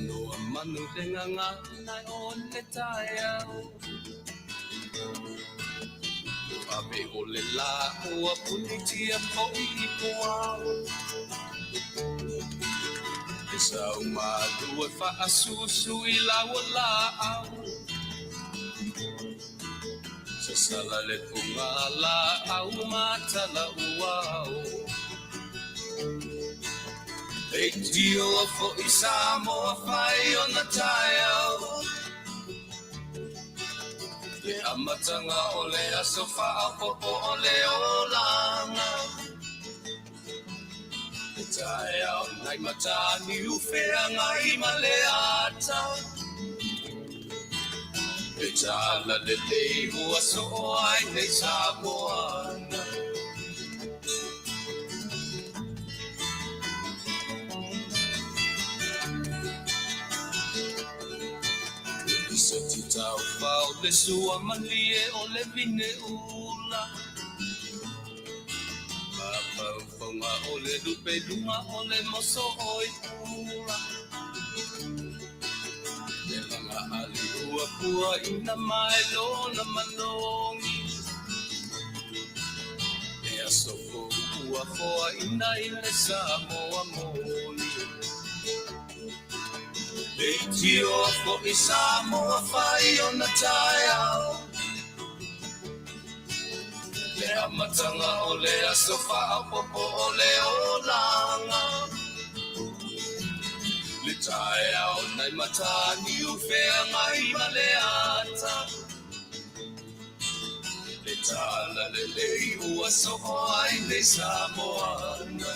Tanoa manu le gagana o le taeao Ave o le lā ua punitia foi i puao E sau malu e faasusu i lau laau Sasala le puga laau matala uao Leitioa foi Samoa fai ona taeao Le amataga o le aso faaopoopo o le olaga Le taeao nai Mataniu feagai ma le ata Le tala lelei ua soo ai nei Samoana Seti taufao le sua malie o le vine ula Mafaufauga o le lupe luga o le moso o i pula Le laga ali ua pua ina mai lona manogi Le aso fou ua foaina i le Samoa moni Leitioa foi Samoa fai ona taeao Le amataga o le aso faaopoopo o le olaga Le taeao nai Mataniu feagai ma le ata Le tala lelei ua soo ai nei Samoana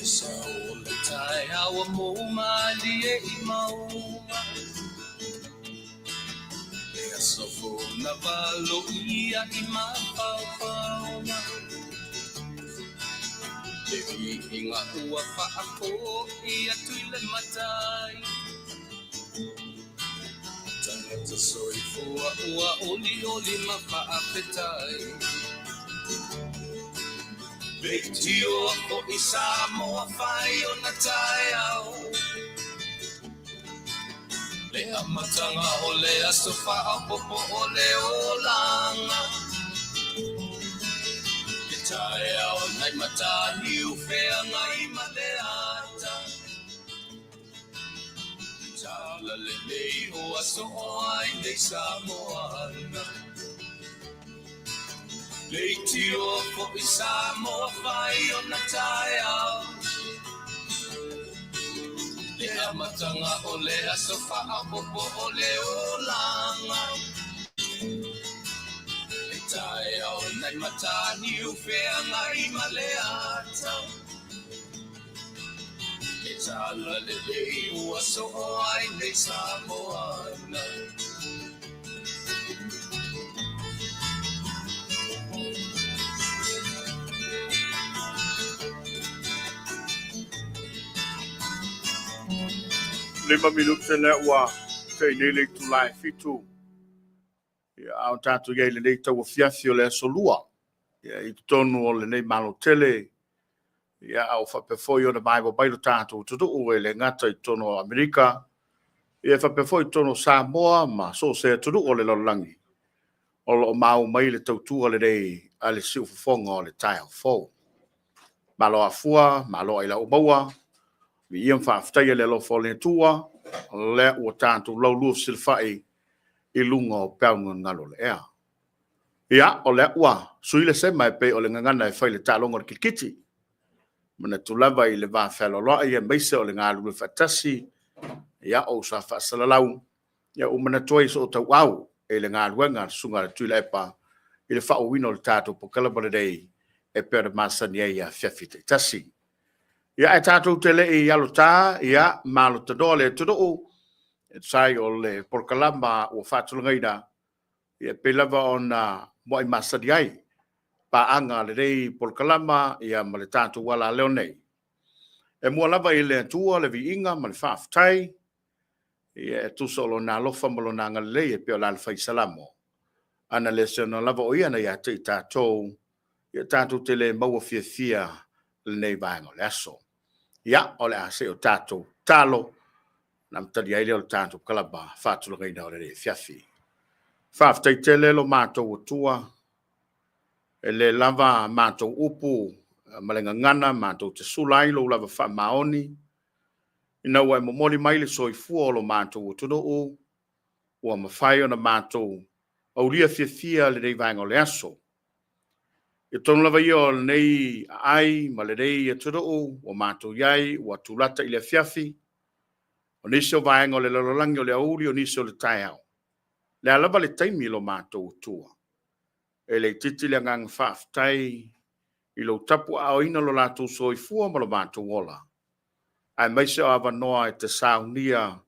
Le sao o le taeao ua mou malie i mauga Le aso fou na valoia i mafaufauga Le viiga ua faafoi atu i le Matai Tagata soifua ua olioli ma faafetai Leitioa foi Samoa fai ona taeao Le amataga o le aso faaopoopo o le olaga Le taeao nai Mataniu feagai ma le ata Tala lelei ua soo ai nei Samoana Leitioa foi Samoa fai ona taeao Le amataga o le aso faaopoopo o le olaga Le taeao nai Mataniu feagai ma le ata Le tala lelei ua soo ai nei Samoana. Lima minute lea ua tea nei le itula e 7. Ia, a o tatou i ai i lenei tauafiafi o le aso lua, ia, i totonu o lenei Malo tele, ia, a ua faapea foi ona maeva mai lo tatou atunuu e le gata i totonu o Amerika, ia, e faapea foi i totonu o Samoa ma so o se atunuu o le lalolagi, o lo o maua mai le tautua lenei a le siufofoga o le taeao fou. Malo afua, malo ailao ua maua, viia ma faafetaia le alofa o le Atua, lea ua tatou laulua fesilafai i luga o peau gagalo o le ea. Ia, o lea ua sui le sema e pei o le gagana e fai le taaloga o le kirikiti. Manatu lava i le va fealoaloai aemaise o le galulue faatasi, ia, o uso a faasalalau, ia ua manatu ai sootauau i le galuega a le Susuga a le Tuilaepa i le faauuina o le tatou polokalame lenei e pei ona masani ai i afiafi taitasi. Ia, ae tatou te le i alota, ia, malo tanoa le atunuu. E tusa ai o le polokalama ua faatulagaina, ia pei lava ona muai masani ai paaga a lenei polokalama ia ma le tatou alaleo nei. E mua lava i le Atua le viiga ma le faafetai, ia e tusa o lona alofa ma lona agalelei e pei o le alafai Salamo. Ana le seona lava o ia na ia te i tatou, ia tatou te le maua fiafia lenei vaega o le aso. Ia, o le a se i o tatou talo, na amatalia ai lea o le tatou kalama faatulagaina o lenei afiafi. Faafetai tele lo matou Atua, e le lava matou upu ma le gagana matou te sula ai lou lava faamaoni, ina ua e momoli mai le soifua o lo matou atunuu, ua mafai ona matou aulia fiafia lenei vaega o le aso. I totonu lava ia o lenei aai ma lenei atunuu ua matou i ai, ua tulata i le afiafi, o nisi o vaega o le lalolagi o le aoauli, o nisi o le taeao. Le a lava le taimi lo matou Atua, e le itiiti le agaga faafetai i lou tapuaaoina lo latou soifua ma lo matou ola, aemaise o avanoa e te saunia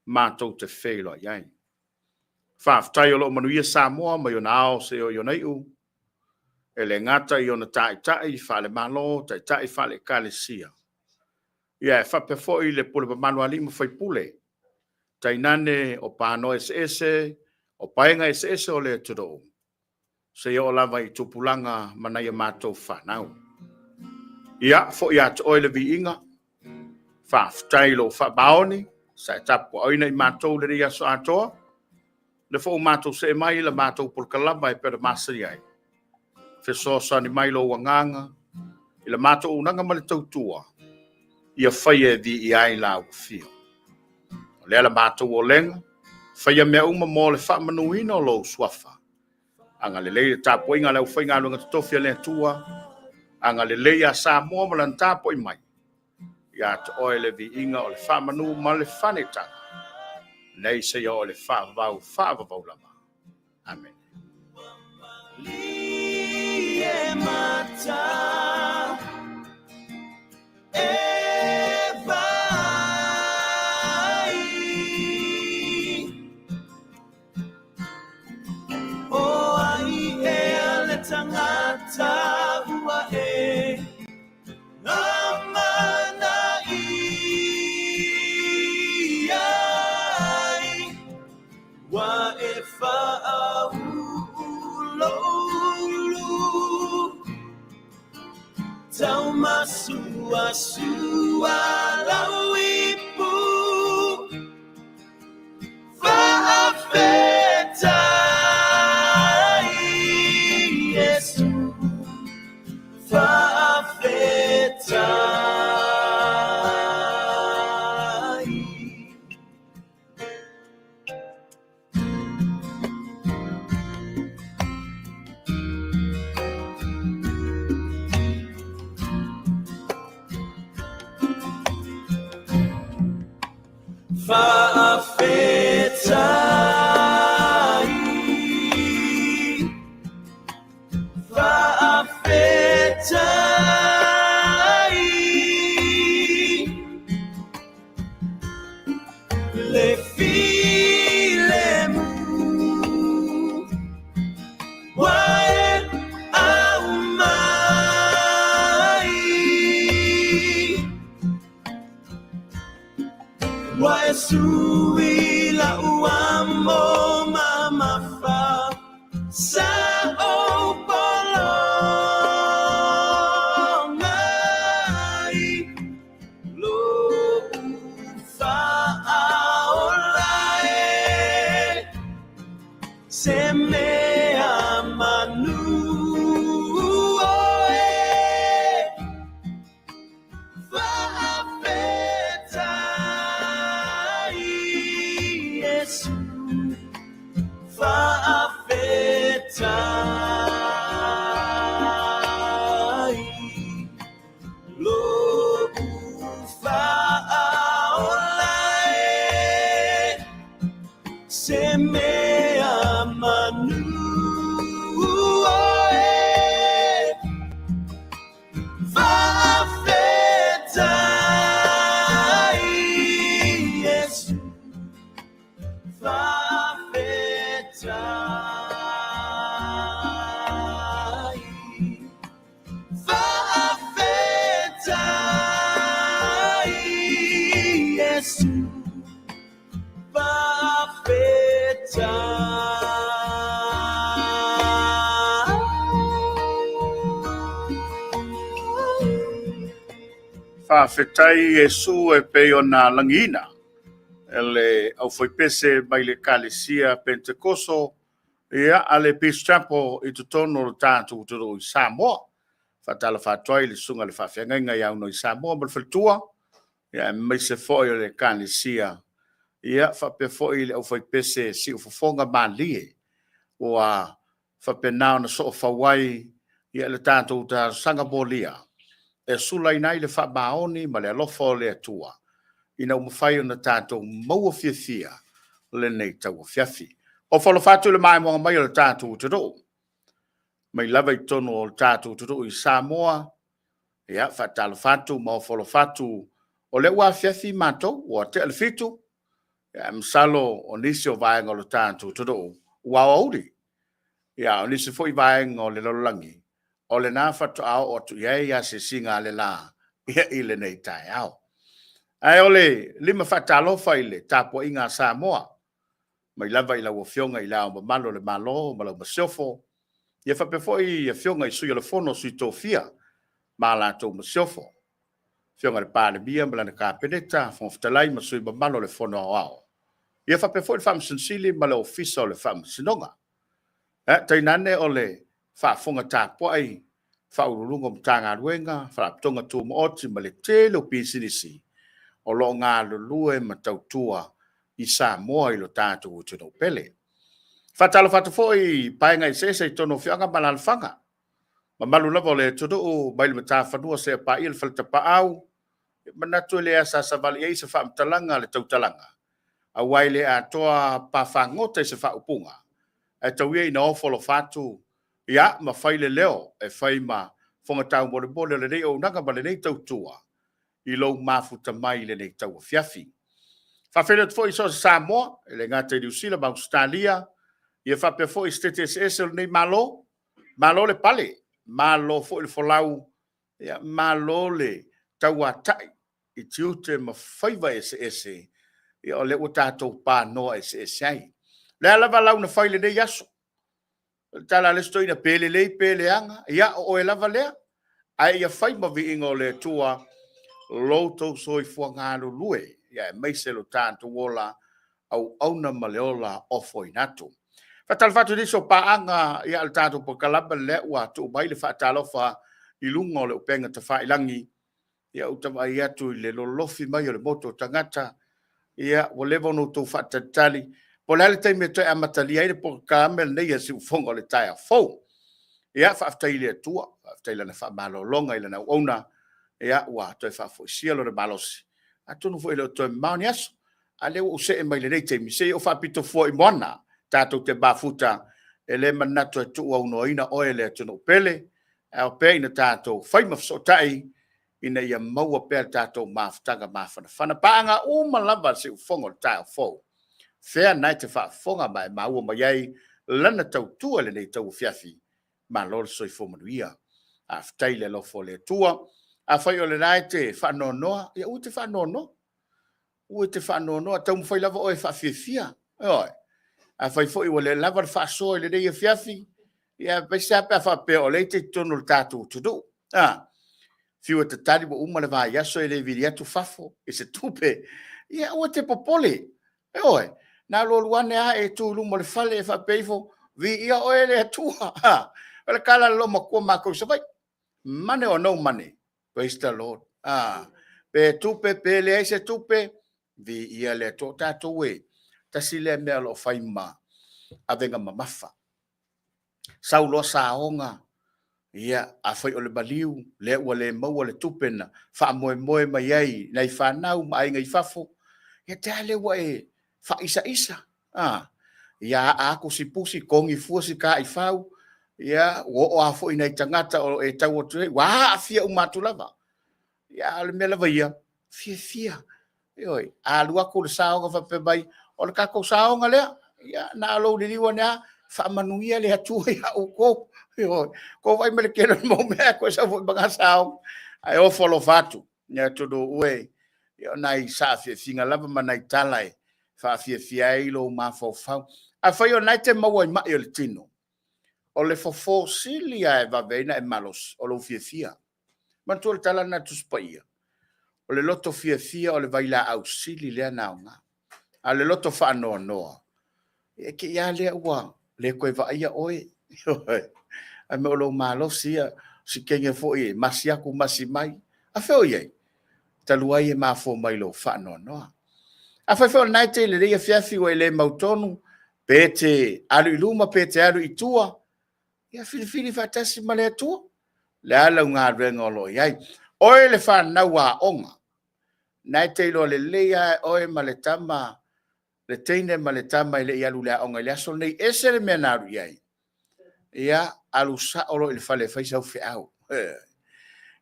matou te feiloai ai. Faafetai o lo o manuia Samoa mai ona ao seia oo i ona iu, e le gata i ona taitai faale-Malo, taitai faale-Ekalesia, ia e faapea foi le pule mamalu a alii ma faipule, tainane o panoa eseese, o paega eseese o le atunuu, seia oo lava i tupulaga ma nai a matou fanau. Ia, foi ia te oe le viiga, faafetai i lou faamaoni, sa e tapuaaoina i matou lenei aso atoa, le foi ua matou see mai la matou polokalama e pei ona masani ai. Fesoasoani mai lou agaga i la matou auaunaga ma le tautua, ia faia e viia ai la ua afio. O lea la matou olega, faia mea uma mo le faamanuina o lou suafa. Agalelei le tapuaiga a le aufaigaluega totofi a le Atua, agalelei ia Samoa ma lana tapuai mai, ia te oe le viiga o le faamanu ma le faanetaga, nei seia oo i le faavavau, faavavau lava. Amene. O ai ea le tagata ua e amanaia ai, ua e faauu lou ulu taumasuasua lau ipu. Faafetai Iesu, faafetai. Faafetai, faafetai, le filemu ua e aumai. Ua e sui la'u amo mamafa sa ou pologa i lo'u faaola e se mea manu oe. Faafetai Iesu, faafetai, lo'u faaola e se mea manu oe. Faafetai Iesu, Faafetai. Faafetai Iesu. Faafetai. Faafetai Iesu e pei ona lagiina e le aufaipese mai le Ekalesia Penetekoso, ia, a le Peace Chapel i totonu o le tatou atunuu i Samoa. Faatalofa atu ai i le susuga i le faafeagaiga ia Aunoa Samoa ma le faletua, ia, aemaise foi o le Ekalesia, ia, faapea foi le aufaipese siufofoga malie ua faapena ona soofau ai, ia, le tatou talosaga molia e sulaina ai le faamaoni ma le alofa o le Atua ina ua mafai ona tatou maua fiafia lenei tauafiafi. O falofa atu i le maimoaga mai o le tatou atunuu, mai lava i totonu o le tatou atunuu i Samoa, ia, faatalofa atu ma ofo alofa atu, o lea ua afiafi matou, ua tea le 7, ia, masalo o nisi o vaega o le tatou atunuu ua aoauli. Ia, o nisi foi vaega o le lalolagi, o lena faatoa oo atu i ai asiasiga a le la i lenei taeao. Ae o le lima faatalofa i le tapuaiga a Samoa, mai lava i lau Afioga i Le Ao Mamalu o le Malo ma lau Masiofo, ia faapea foi Afioga i Sui o le Fono a Sui Tofia ma latou Masiofo, Afioga i le Palemia ma lana Kapeneta, Fofoga Fetalai ma sui mamalu o le Fono Aoao, ia faapea foi le Faamasino Sili ma le Ofisa o le Faamasinoga. Tainane o le faafofoga tapuai Faauluuluga o Matagaluega, Faalapotopotoga Tumaoti ma le tele o pisinisi o lo o galulue ma tautua i Samoa i lo tatou atunuu pele. Faatalofa atu foi i paega eseese i totonu o afioaga ma alaalafaga, mamalu lava o le atunuu mai le matafanua seia paia le faletapaau, manatu e le asaasa vale i ai se faamatalaga a le tautalaga, aua e le atoa pafagota i se faaupuga, ae tau ia ina ofo alofa atu, ia, ma fai le leo e fai ma fofoga taumolimoli o lenei auaunaga ma lenei tautua i lou mafuta mai i lenei tauafiafi. Faafeiloai atu foi i so o se Samoa, e le gata i Niu Sila ma Ausetalia, ia faapea foi i Setete eseese o lenei Malo, malo le pale, malo foi le folau, ia, malo le tauatai i tiute ma faiva eseese, ia o lea ua tatou panoa eseese ai. O le a lava lau na fai i lenei aso, o le tala a le isi toeaina, pe lelei pe leaga, ia o oe lava lea, ae ia fai ma viiga o le Atua lo outou soifua galulue, aemaise lo tatou ola auauna ma le ola ofoina atu. Faatalofa atu i nisi o paaga a le tatou polokalame lea ua tuu mai le faatalofa i luga o le upega tafailagi. Ia, ou te vaai atu i le lolofi mai o le motu o tagata, ia, ua leva ona outou faatalitali. Po o le a le taimi e toe amatalia ai le polokalame lenei a Siufofoga o le taeao fou. Ia, faafetai i le Atua, faafetai i Lana faamalologa i Lana auauna, ia, ua toe faafoisia lona malosi, atonu foi e le o toe mamao ni aso. A o lea ua ou see mai lenei taimi, se i ou faapito fua i moana tatou te mafuta, e le manatu e tuuaunoaina oe le atunuu pele, ae ao pea ina tatou fai ma fesootai ina ia maua pea le tatou mafutaga mafanafana. Paaga uma lava a le Siufofoga o le taeao fou, fea na e te faafofoga ma e maua mai ai lana tautua i lenei tauafiafi, malo le soifua manuia. Faafetai i le alofa o le Atua. Afai o lena e te faanoanoa, ia aua e te faanoanoa. Aua e te faanoanoa, taumafai lava oe e faafiafia. Ioe. Afai foi ua le lava le faasoa i lenei afiafi, ia aemaise lava pe a faapea o lea e te i totonu o le tatou atunuu. Fiu e tatali ua uma le vaiaso e le vili atu fafo i se tupe. Ia aua e te popole. Ioe. Na alu alu ane lava e tu i luma o le fale e faapea ifo, viia oe le Atua. O le tala a le loomatua matou i Savaii. Money or no money, praise the Lord. Pe tupe pe leai se tupe, viia le Atua. O tatou e, tasi lea mea o lo o fai ma avega mamafa. Sau loa saoga, ia, afai o le maliu, lea ua le maua le tupe na faamoemoe mai ai nai fanau ma aiga i fafo, ia te a lea ua e faaisaisa. Ia aa atu si pusi, togi fua si taifau, ia, ua oo lava foi i nai tagata o e tau atu ai, ua aafia uma atu lava. Ia, a o le mea lava ia, fiafia. Ioe, a alu atu le saoga faapea mai, O le tatou saoga lea, ia na o lou liliu ane lava, faamanuia le Atua ia outou. Ioe. Tou vaai mai le tele o le mau mea ae toe sau foi ma na saoga. Ae ofo alofa atu i le atunuu e, o nai saafiafiga lava ma nai tala e faafiafia ai lou mafaufau. Afai o lena e te maua i mai o le tino, o le fofo sili lava e vave ai ona e malosi, o lou fiafia. Manatua le tala lena a le Tusi Paia, o le loto fiafia o le vailaau sili lea ona aoga. A o le loto faanoanoa, e te i lava lea ua le toe vaaia oe, fai mai o lou malosi ia, o si teine foi e masi atu masi mai. A fea o i ai? Talu ai e mafua mai i lou faanoanoa. Afai foi o lena e te i lenei afiafi ua e le mautonu pe te alu i luma pe te alu i tua, ia filifili faatasi ma le Atua. Le a lau galuega o lo o i ai. Oe le fanau aoga, na e te iloa lelei lava e oe ma le tama, le teine ma le tama e le i alu i le aoga i le aso lenei, e ese le mea na alu i ai. Ia, alu sao loa i le fale e fai sau feau.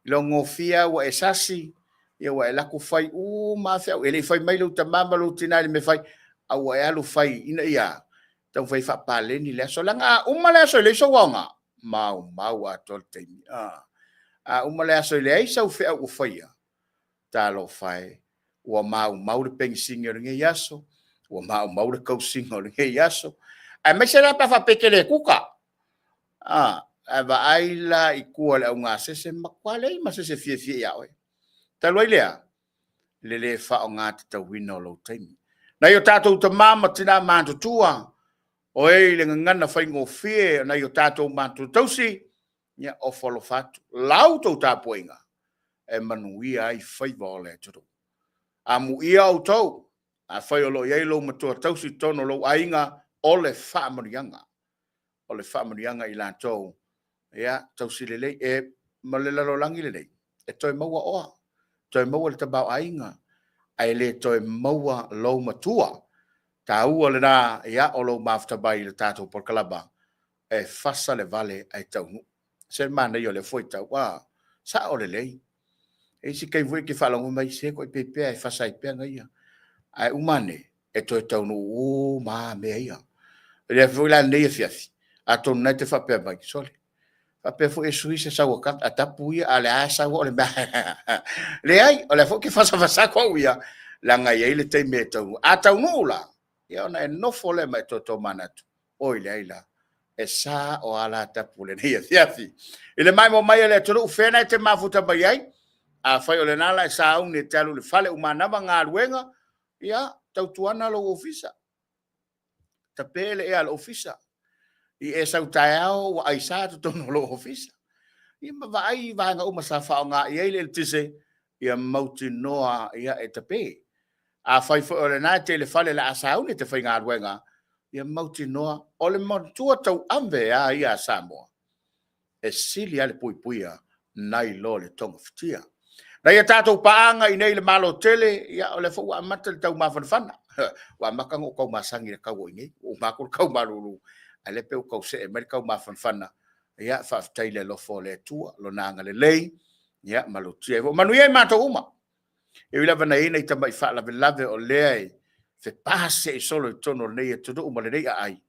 Iloagofie lava ua e sasi, ia ua e alu atu fai uma lava feau. E le i fai mai lou tama ma lou tina i le mea e fai, a ua e alu fai ina ia taumafai e faapaleni le aso. Leaga a uma le aso e leai sou aoga, maumau atoa le taimi. A uma le aso e leai sau feau o faia, talofa e, ua maumau le penisini o lenei aso, ua maumau le tausiga o lenei aso, aemaise la pe a faapea e te le kuka. A vaai la i tua i le augasese, e matua leai ma se isi e fiafia ia oe. Talu ai lea, le le faaaoga tatauina o lou taimi. Nai o tatou tama ma tina matutua, o e i le gagana faigofie a nai o tatou matua tausi, ia ofo alofa atu, la outou tapuaiga e manuia ai faiva o le atunuu. Amuia outou, afai o lo o i ai lou matua tausi i totonu o lou aiga, o le faamanuiaga. O le faamanuiaga i latou, ia tausi lelei. E, ma le lalolagi lenei, e toe maua oa, toe maua le tamaoaiga, ae le toe maua lou matua. Taua lena ia, o lou mafuta mai i le tatou polokalama e fasa le vale ae taunuu. Se le manaia o lea fuaitau, a sao lelei. E i ai isi taimi foi e te faalogo mai, se toaite pea e fasa ai pea na ia. Ae uma ane, e toe taunuu uma lava mea ia. O le afiafi foi la lenei afiafi, atonu o lena e te faapea mai, sole, faapea foi e sui se sau a tapu ia, a o lea lava e sau au o le mea. Leai, o lea foi ou te fasafasa atu au ia, leaga e i ai le taimi e taunuu. A taunuu la, ia ona e nofo lea ma e toe tomanatu, oi leai la, e sao lava la Tapu i lenei afiafi. I le maimoa mai a le atunuu, fea lena e te mafuta mai ai? Afai o lena o le a e sauni e te alu i le fale uma manava galuega, ia tautuana lou ofisa, tape le ea a le ofisa. I e sau taeao ua aisa totonu o lou ofisa. Ia ma vaai vaega uma sa faaaoga i ai le eletise, ia mautinoa e tape. Afai foi o lena e te i le fale o le a sauni e te faigaluega, ia mautinoa o le matua tauave lava ia a Samoa, e sili lava le puipuia nai lo le togafitia. Nai a tatou paaga i inei i le Malo tele, ia o lea foi ua amata le taumafanafana. Ua amata ona ou tau masani i le tau o i inei, ua uma atu le tau malulu, a o lea e pei ua tau see mai le tau mafanafana. Ia faafetai i le alofa o le Atua, Lona agalelei ia malutia ai foi. Manuia i matou uma. E ui lava ina i ai nai tamai faalavelave o lea e fepasiai solo i totonu o lenei atunuu ma lenei aai,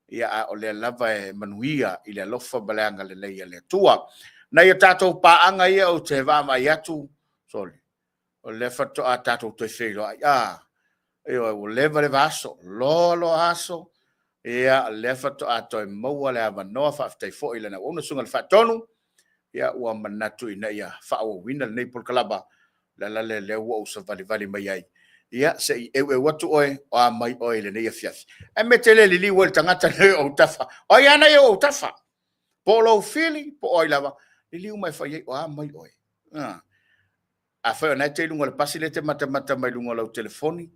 ia a o lea lava e manuia i le alofa ma le agalelei o le Atua. Nai a tatou paaga ia ou te vaavaai atu, sole, o lea faatoa tatou toe feiloai. A, ioe, ua leva leva aso, loa loa aso, ia lea faatoa toe maua le avanoa. Faafetai foi i lana auauna, le Susuga i le Faatonu, ia ua manatu ina ia faaauauina lenei polokalama. O le ala lea o lea ua ou savalivali mai ai, ia se i eueu atu oe, o a mai oe i lenei afiafi. Ae mea e te le liliu ai i le tagata lea i ou autafa? O ai lava lena e i ou autafa? Po o lou fili po o ai lava, liliu mai e fai ai, o a mai oe? Afai o lena e te i luga o le pasi lea e te matamata mai luga o lau telefoni,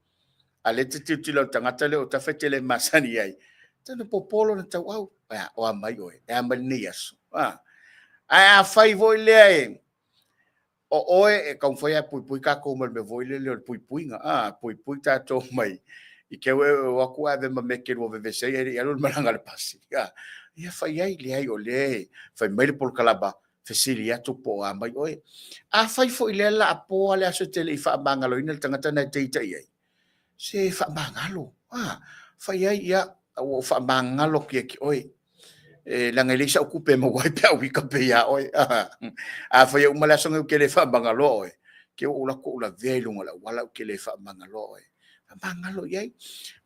a o lea e te tilotilo i le tagata lea e i ou autafa e te le masani ai, tau ina popo lona tauau. O a mai oe? E a mai lenei aso? Ae afai foi lea e o oe e taumafai lava e puipui tatou mai le mea foi lele o le puipuiga, a, puipui tatou mai i te i ua e o atu ave ma mea e te lua vevesi ai ae le i alu le malaga a le pasi. Ia fai ai, leai o lea e fai mai le polokalama, fesili atu po o a mai oe. Afai foi o lea o le a po lava le aso e te le i faamagaloina le tagata lena e te ita i ai, se faamagalo. A, fai ai, ia, ua ou faamagalo atu ia te oe. E leaga e leai sau tupe e maua ai pe a ou ita pea ia oe. A fai e uma le aso lenei ou te le faamagaloa oe, te ua ou alu atu ou lavea i luga o le auala ou te le faamagaloa oe. Faamagalo i ai.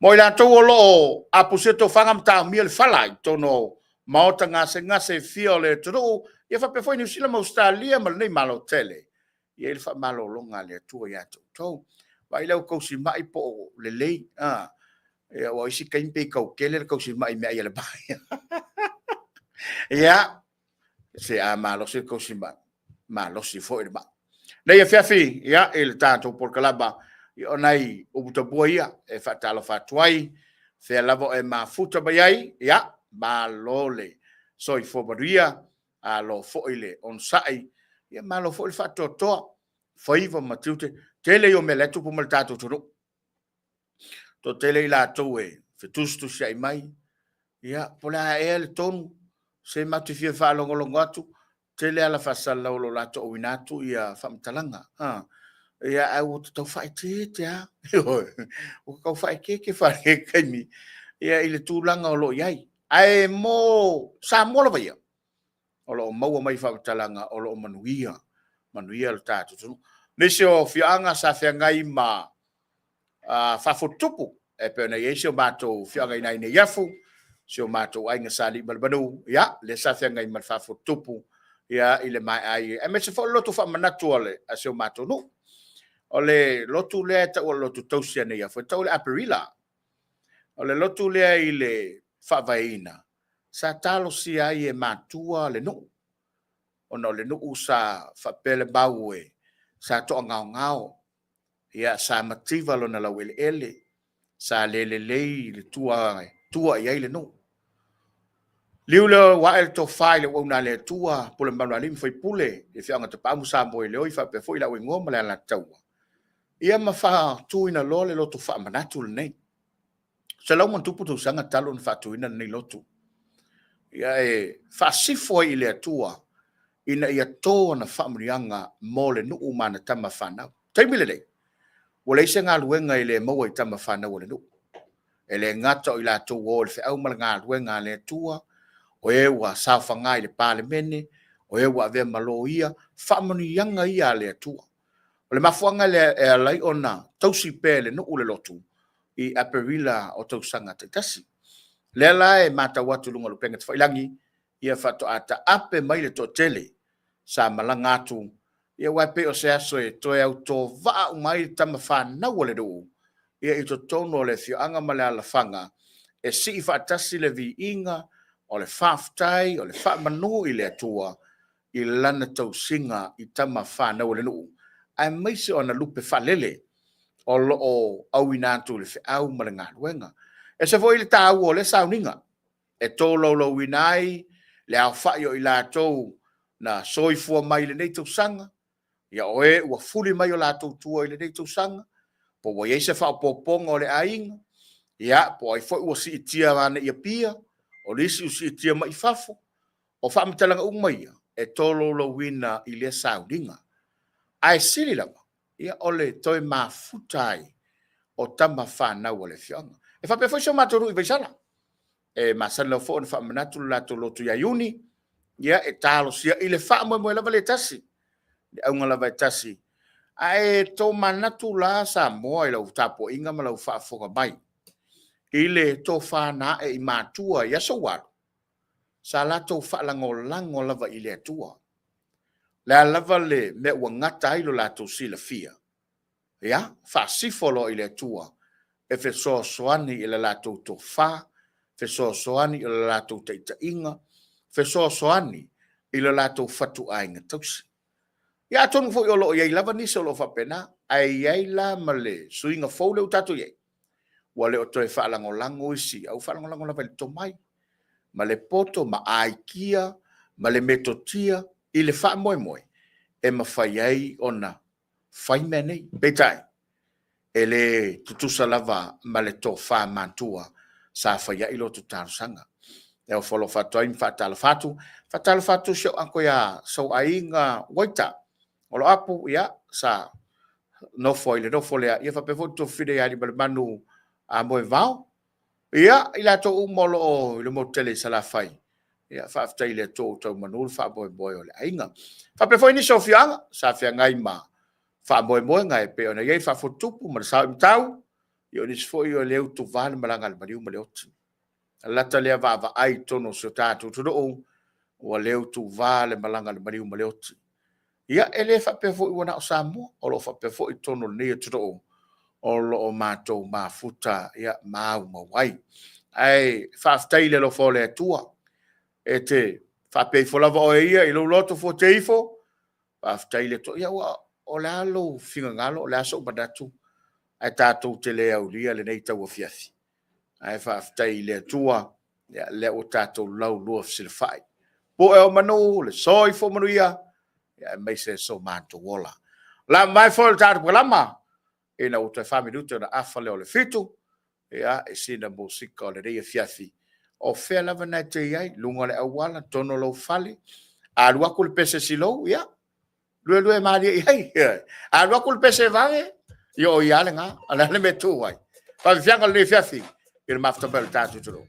Mo i latou o lo o apusia tofaga ma taomia le fala i totonu o maota gasegase e fia o le atunuu, ia faapea foi Niu Sila ma Ausetalia ma lenei Malo tele, e i ai le faamalologa a le Atua ia te outou. Vaai le au tausimai po o lelei, a? Aua o isi taimi pei e tau tele le tausimai i meaai a le mai. Ia, se a malosi le tausimai, malosi foi le mai. Nei afiafi, ia, i le tatou polokalama, ia o nai upu taupua ia e faatalofa atu ai, fea lava o e mafuta mai ai, ia, malo le soifua manuia, malo foi le onosai, ia malo foi le faatoatoa, faiva ma tiute. Tele ia o mea o la e tupu ma le tatou atunuu. Toatele i latou e fetusitusiai mai, ia, po o le a ea le tonu, se matou te fia faalogologo atu, tele ala faasalalau o lo o latou auina atu ia faamatalaga. Ia, ae ua tau faaeteete lava. Ioe, ua tau faaeteete faale-taimi ia i le tulaga o lo o i ai. Ae mo Samoa lava ia, o lo o maua mai faamatalaga o lo o manuia, manuia le tatou atunuu. Nisi o afioaga sa feagai ma faafuatutupu, e pei ona i ai si o matou afioaga i ina i Neiafu, si o matou aiga sa Aliimalemanu, ia, lea sa feagai ma le faafuatutupu ia, i le maea ai, aemaise foi o le lotu faamanatu a si o matou nuu. O le lotu lea e tau o le lotu tausi a Neiafu, e tau o le Aperila. O le lotu lea i le faavaeina, sa talosia ai e matua le nuu, ona o le nuu sa faapea le mau e sa toagaogao, ia, sa mativa lona laueleele, sa le lelei le tua e tua i ai le nuu. Liu lea ua ae le tofa i le auauna a le Atua, pule mamalu a alii ma faipule, le afioaga o Tapaau ma Samoeleoi faapea foi le Auigoa ma le Alataua, ia ma faatuina loa le lotu faamanatu lenei. 100+ tausaga talu ona faatuina lenei lotu. Ia e faasifo ai i le Atua ina ia to ana faamanuiaga mo le nuu ma ana tama fanau. Taimi lenei, ua leai se galuega e le maua i tama fanau a le nuu. E le gata o i latou ua o i le feau ma le galuega a le Atua, o e ua saofaga i le Palemene, o e ua avea ma loia, faamanuiaga ia a le Atua. O le mafuaaga lea e ala ai ona tausi pea e le nuu le lotu i Aperila o tausaga taitasi. Lea la e matau atu i luga o le upega tafailagi, ia faatoa taape mai le toatele sa malaga atu, ia aua e pei o se aso e toe autovaa uma ai tama fanau a le nuu ia i totonu o le afioaga ma le alaalafaga e sii faatasi le viiga o le faafetai o le faamanu i le Atua i lana tausiga i tama fanau a le nuu, aemaise o ana lupe faalele o lo o auina atu i le feau ma le galuega. E ese foi le taua o lea sauniga e tolaulauina ai le aofai o i latou na soifua mai i lenei tausaga, ia o e ua fuli mai o latou tua i lenei tausaga, po ua i ai se faaopoopoga o le aiga, ia po o ai foi ua siitia ane i Apia, o nisi ua siitia mai i fafo. O faamatalaga uma ia e tolaulauina i lea sauniga. Ae sili lava, ia o le toe mafuta ai o tama fanau a le afioaga. E faapea foi si o matou nuu i Vaisala, e masani lava foi ona faamanatu le latou lotu ia Iuni, ia e talosia i le faamoemoe lava lea e tasi, le auga lava e tasi. Ae tomanatu la Samoa i lau tapuaiga ma lau faafofoga mai i le tofa na ae i matua i aso ua alu, sa latou faalagolago lava i le Atua. O le a lava le mea ua gata ai lo latou silafia, ia, faasifo loa i le Atua e fesoasoani i le latou tofa, fesoasoani i le latou taitaiga, fesoasoani i le latou fatuaiga tausi. Ia atonu foi o lo o i ai lava nisi o lo o faapena, ae i ai la ma le suiga fou lea ua tatou i ai, ua le o toe faalagolago isi, a ua faalagolago lava i le tomai, ma le poto ma aikia ma le metotia i le faamoemoe e mafai ai ona fai mea nei. Peitai, e le tutusa lava ma le tofa matua sa fai ai lotu talosaga. E ofo alofa atu ai ma faatalofa atu. Faatalofa atu si ou uncle ia Sauaiga Uaita Oloapu, ia, sa nofo ai i le nofo lea, ia faapea foi le tuafafine ia Aliimalemanu. A moe vao. Ia, i latou uma o lo o i le motu tele i Salafai, ia faafetai i le Atua ua tau manu le faamoemoe o le aiga. Faapea foi nisi o afioaga sa feagai ma faamoemoega e pei ona i ai le Faafotutupu ma le Saoimatau, ia o nisi foi o le utuva le malaga a le maliu ma le oti. E lata lea vaavaai i totonu o si o tatou atunuu, ua le utuva le malaga a le maliu ma le oti. Ia, e le faapea foi ua na o Samoa, o lo o faapea foi i totonu o lenei atunuu o lo o matou mafuta ma aumau ai. Ae faafetai i le alofa o le Atua, e te faapea ifo lava oe ia i lou loto fuatia ifo, faafetai i le Atua. Ia aua o le a lou finagalo, o le a sou manatu, ae tatou te le aulia lenei tauafiafi. Ae faafetai i le Atua, o lea ua tatou laulua fesilafai. Pu'e o manu, le soifua manuia aemaise so matou ola. O le a mamae foe o le tatou pakalama, ina ua toe 4 minute ona afa lea o le 7:00, ia, i sina musika o lenei afiafi. O fea lava e te i ai, luga o le auala, totonu o lou fale, a alu atu le pese silou, ia, luelue malie i ai. A alu atu le pese vave, ia o ia lava lena. A o le a le mea e tuu ai? Faafiafiaga o lenei afiafi i le mafuta mai o le tatou atunuu.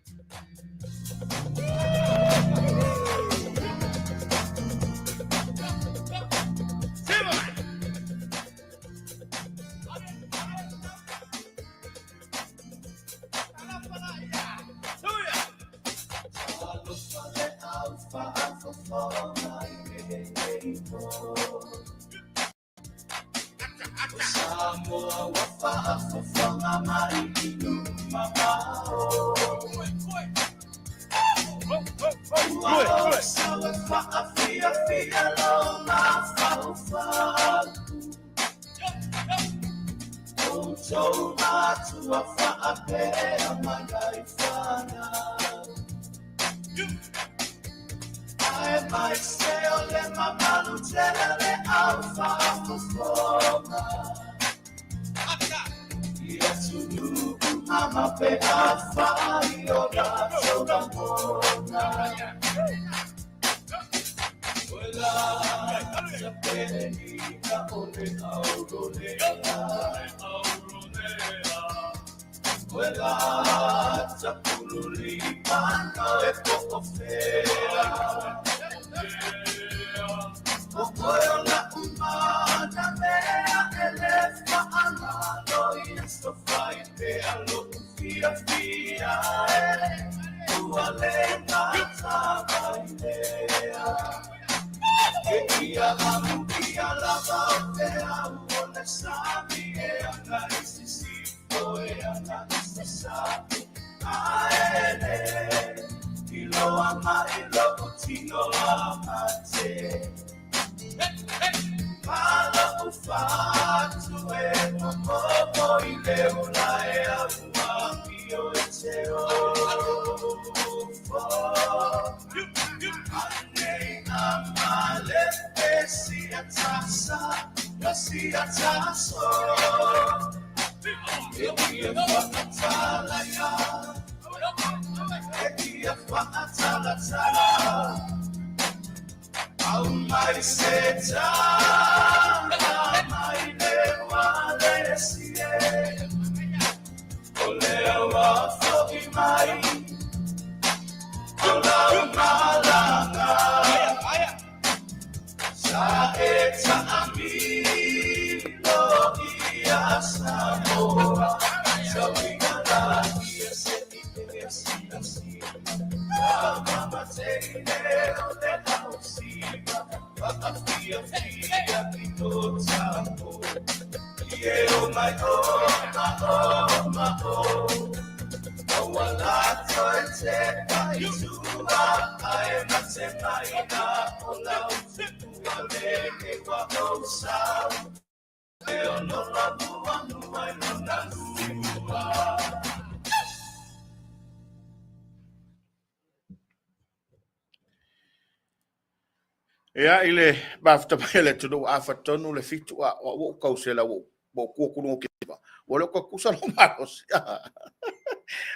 Ia, i le mafuta mai o le atunuu, a fatonu le 7, a ua ou tausela ua ou tu atu luga o Tiva, ua le o toe tutusa lou malosi.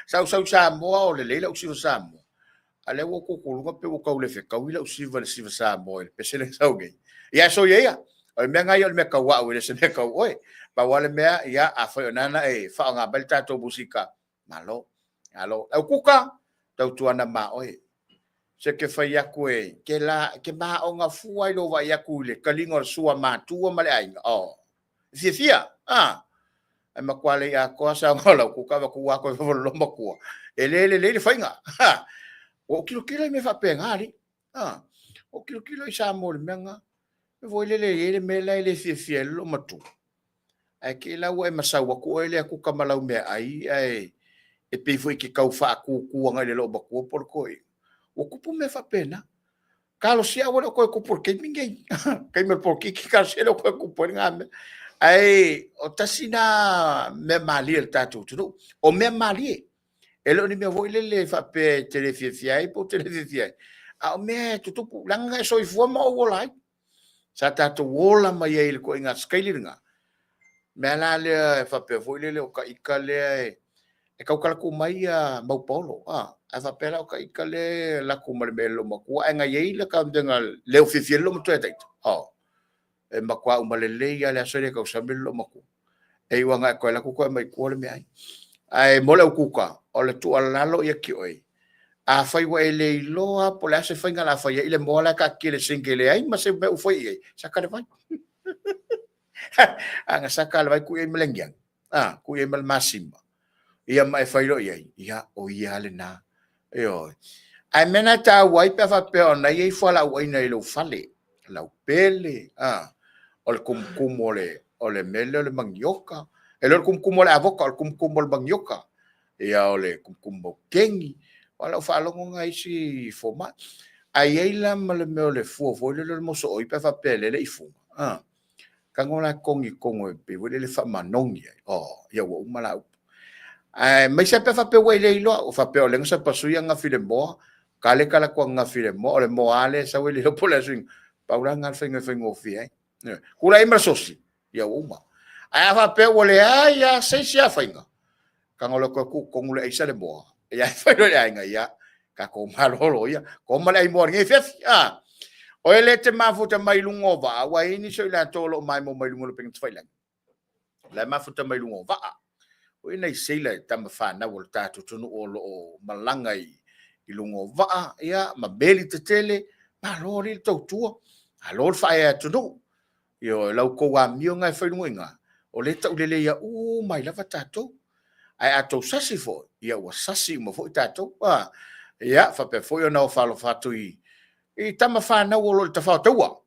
Sa ou sau i Samoa o lelei lau siva Samoa, a o lea ua ou tu atu i luga pei ua tau le fetaui lau siva i le siva Samoa i le pese lea e sau nei. Ia, ae soia ia, O le mea lena ia o le mea tau au e le o se mea tau oe. Pau lava le mea, ia afai o lena na e faaaoga mai le tatou musika, malo, malo. Au kuka, tautuana ma oe. Se ke fai atu e, ke la, ke maoga fua i lou vaai atu i le taliga o le sua matua ma le aiga. Oh, e fiafia, ah. Ae matua le i atoa saunoa lau kuka avatu ua atoa i fafo o le loomatua. E le lelei le faiga. Ha. Ua ou tilotilo i mea faapena, alii. Ah. Ua ou tilotilo i Samoa i le mea lena. E foi lele e i ai le mea la e le fiafia ai le loomatua. Ae te i la ua e masau atu oe lea kuka ma lau meaai, ae e pei foi e te tau faatutu agai i le loomatua po o le toeaina. Ua tupu mea faapena. Talosia aua le o toe tupu i le taimi lenei. Taimi o le polokiki, talosia le o toe tupu ai lena mea. Ae o tasi lena mea malie a le tatou atunuu. O mea malie. E le o ni mea foi lele faapea e te le fiafia ai po o te le fiafia ai. A o mea e tutupu, leaga na e soifua ma ou ola ai. Sa tatou ola mai ai i le ituaiga sikaili lena. Mea la lea e faapea foi lele o ta ita lea e tautala atu mai ia Maupaolo, a, ae faapea la o ta ita lea e alu atu ma le mea i le loomatua, ae na i ai le ta leo fiafia ai le loomatua ia ta ita. Oh, e matua uma lelei lava le aso lea e tausami le loomatua. E iu lava ina e toe alu atu toe aumai i tua le meaai. Ae mo le au kuka, o le tuualalo ia te oe, afai ua e le iloa po o le a se faiga o le a fai ai le moa la e taatia i le sink e leai ma se mea o fai i ai, saka le vai. A na saka le vai tuu i ai ma le agiagi, a, tuu i ai ma le masima, ia ma e fai loa i ai, ia, o ia lava lena. Ioe. Ae mea na e taua ai pe a faapea o na i ai fualaauaina i lou fale, lau pele, a, o le tumutumu o le, o le mea lea o le manioka, e le o le tumutumu o le avoka, o le tumutumu o le manioka, ia o le tumutumu maukeni, o lau faalogo na isi fomai. Ae i ai la ma le mea o le fua foi lele o le mosooi pe a faapea e lele i fuga, a, tago la togi i totonu e pei foi lele faamanogi ai, oh, ia ua uma la upu. Ae aemaise lava pe a faapea ua e le iloa, ua faapea o lea na sapasui ananafi i le moa, kaleka la atu ananafi i le moa, o le moa lava lea e sau e le iloa po o le a suiga. Pau la lena o le faiga e faigofie ai. Tulai ma le sosi, ia ua uma. Ae a faapea ua leai lava se isi lava faiga, tago loa toe tuu i totonu le aisa le moa, ia e fai loa i le aiga, ia, tatou malolo ia, koma le ai moa i lenei afiafi. A, o e le te mafuta mai i luga o vaa, ua i ai nisi o i latou o lo o maimoa mai luga o le upega tafailagi. La e mafuta mai luga o vaa. O i nai seila e tama fanau o le tatou atunuu o lo o malaga i luga o vaa, ia, ma meli tetele, malo alii le tautua, malo le faaea atunuu. Ioe, la outou amio lena e fai i luga i ina, o lea e tauleleia uma ai lava tatou. Ae a tou sasi foi, ia ua sasi uma foi tatou. A, ia, faapea foi ona ofa alofa atu i tama fanau o lo o i le tafao taua.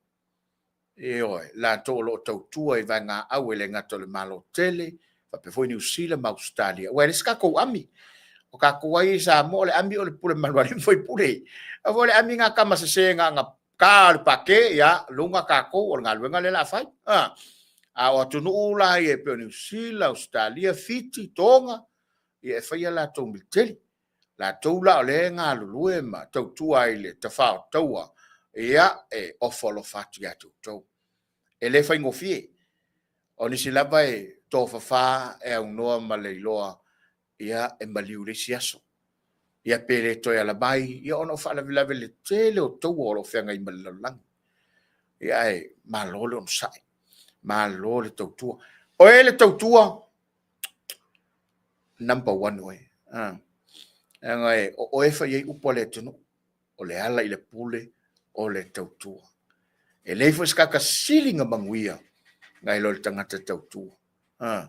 Ioe, latou o lo o tautua i vaegaau e le gata o le Malo tele, faapea foi Niu Sila ma Ausetalia. Aua e leai se tatou ami. O tatou lava ia i Samoa, o le ami o le pule mamalu a alii ma faipule. Aua foi o le ami na tama sese na ona ta o le pake, ia, luga tatou, o le galuega lea o le a fai. A, a o atunuu la ia e pei o Niu Sila, Ausetalia, Fiti, Toga, ia e fai a latou militeli. Latou la o lea e galulue ma tautua ai i le tafao taua, ia, e ofo alofa atu ia te outou. E le faigofie. O nisi lava e tofafa e aunoa ma le iloa, ia, e maliu i le isi aso. Ia pe le toe ala mai, ia ona o faalavelave i le tele o taua o lo o feagai ma le lalolagi. Ia ae malo le onosai, malo le tautua. O e le tautua, number one oe. Ah. Leaga e, o oe e fai ai upu a le atunuu, o le ala i le pule, o le tautua. E leai foi se tagata sili na manuia nai lo le tagata tautua. Ah.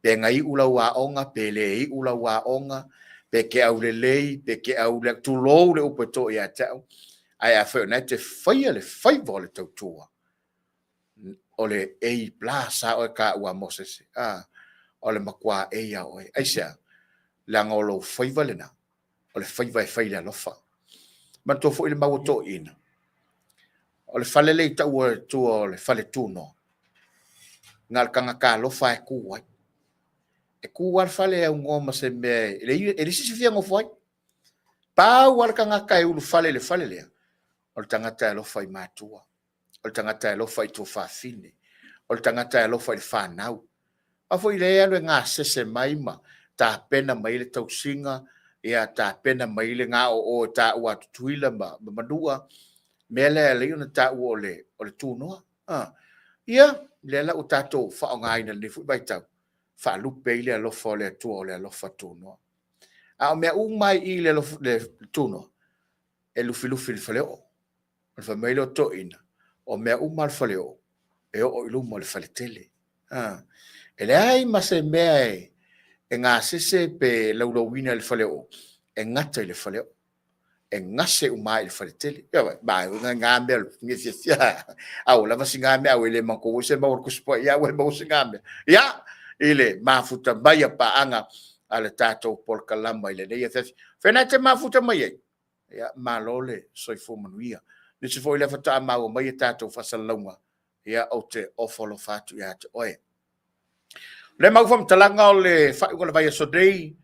Pe na iu lau aoga, pe le iu lau aoga, pe ke aulelei, pe ke aule, tulou le upu e to ia te au, ae afai o lena e te faia le faiva o le tautua, o le A plus a oe ka ua Mosese. A, o le matua A a oe. Aisea? Leaga o lou faiva lena, o le faiva e fai i le alofa. Manatua foi le mau a toeaiina, o le fale lea i taua i tua o le fale tunoa, na o le tagata alofa lava e tu ai. E tu lava le fale e aunoa ma se mea e leai se isi e fia nofo ai. Pau lava le tagata e ulufale i le fale lea, o le tagata e alofa i matua. o le tagata e alofa i tuafafine, o le tagata e alofa i le fanau. Aua foi lea e alu e gasese mai ma tapena mai le tausiga, ia tapena mai le gaoo e taua a Tutuila ma Manua, mea lea e ala ai ona taua o le tunoa. Ia, lea la ua tatou faaaogaina i lenei foi vaitau, faalupe ai le alofa o le Atua, o le alofa tunoa. A o mea uma lava i i le tunoa, e lufilufi i le faleoo. Ona fai mai lea o toeaiina, o mea uma lava o le faleoo, e oo i luma o le faletele. E leai ma se mea e gasese pe laulauina i le faleoo, e gata i le faleoo. E gase uma lava i le faletele. Ma e nga mea o le fiafia. A ua lava si nga mea, ae le manatua se maua i le Tusi Paia, ae ua maua se nga mea. Ia, i le mafuta mai a paaga a le tatou polokalama i lenei afiafi. Fena e te mafuta mai ai? Ia, malo le soifua manuia. Nisi foi lea faatoa maua mai a tatou faasalalauga, ia, ou te ofo alofa atu ia te oe. O le mau faamatalaga o le faaiuga o le vaiaso nei,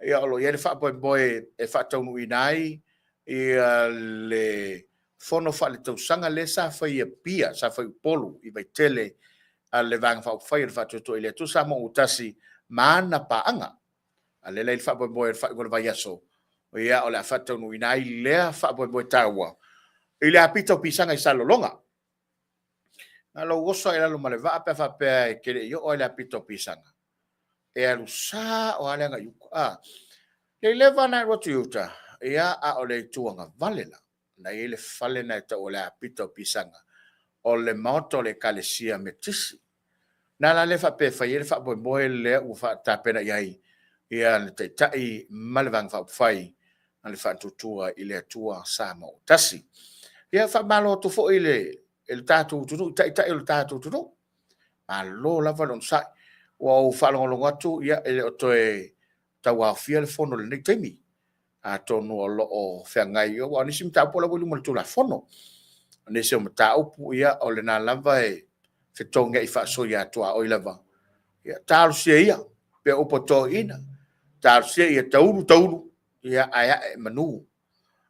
ia, o lo o i ai le faamoemoe e faataunuuina ai ia le fono faaletausaga lea sa fai i Apia, sa fai i Upolu i Vaitele a le Vaega Faaupufai o le Faatuatua i le Atua Samoa ua Tasi ma ana paaga. A lea la e i ai le faamoemoe o le faaiuga o le vaiaso, ia, o le a faataunuuina ai lea faamoemoe taua i le apita o pisaga i Salelologa. Na lou oso lava i lalo ma le vaa pe a faapea e te le i oo lava i le apita o pisaga, e alu sao lava le agai i uta. A, le leva ona e alu atu i uta, ia, a o le itu agavale la, na e i ai le fale lena e tau o le apita o pisaga, o le maota o le Ekalesia Metotisi. Na la lea faapea e fai ai le faamoemoe lea ua faatapena i ai ia le Taitai ma le Vaega Faaupufai a le Faatuatua i le Atua Samoa ua Tasi. Ia faamalo atu foi i le tatou atunuu i taitai o le tatou atunuu. Malo lava le onosai. Ua ou faalogologo atu e le o toe tauaofia le Fono i lenei taimi. Atonu o lo o feagai, aua o nisi mataupu o la ua i luma o le Tulafono. O nisi o mataupu, ia o lena lava e fetogiai faasoia tuaoi lava. Ia talosia ia, pei o upu a toeaiina, talosia ia taulu taulu, ia ae ae i manu.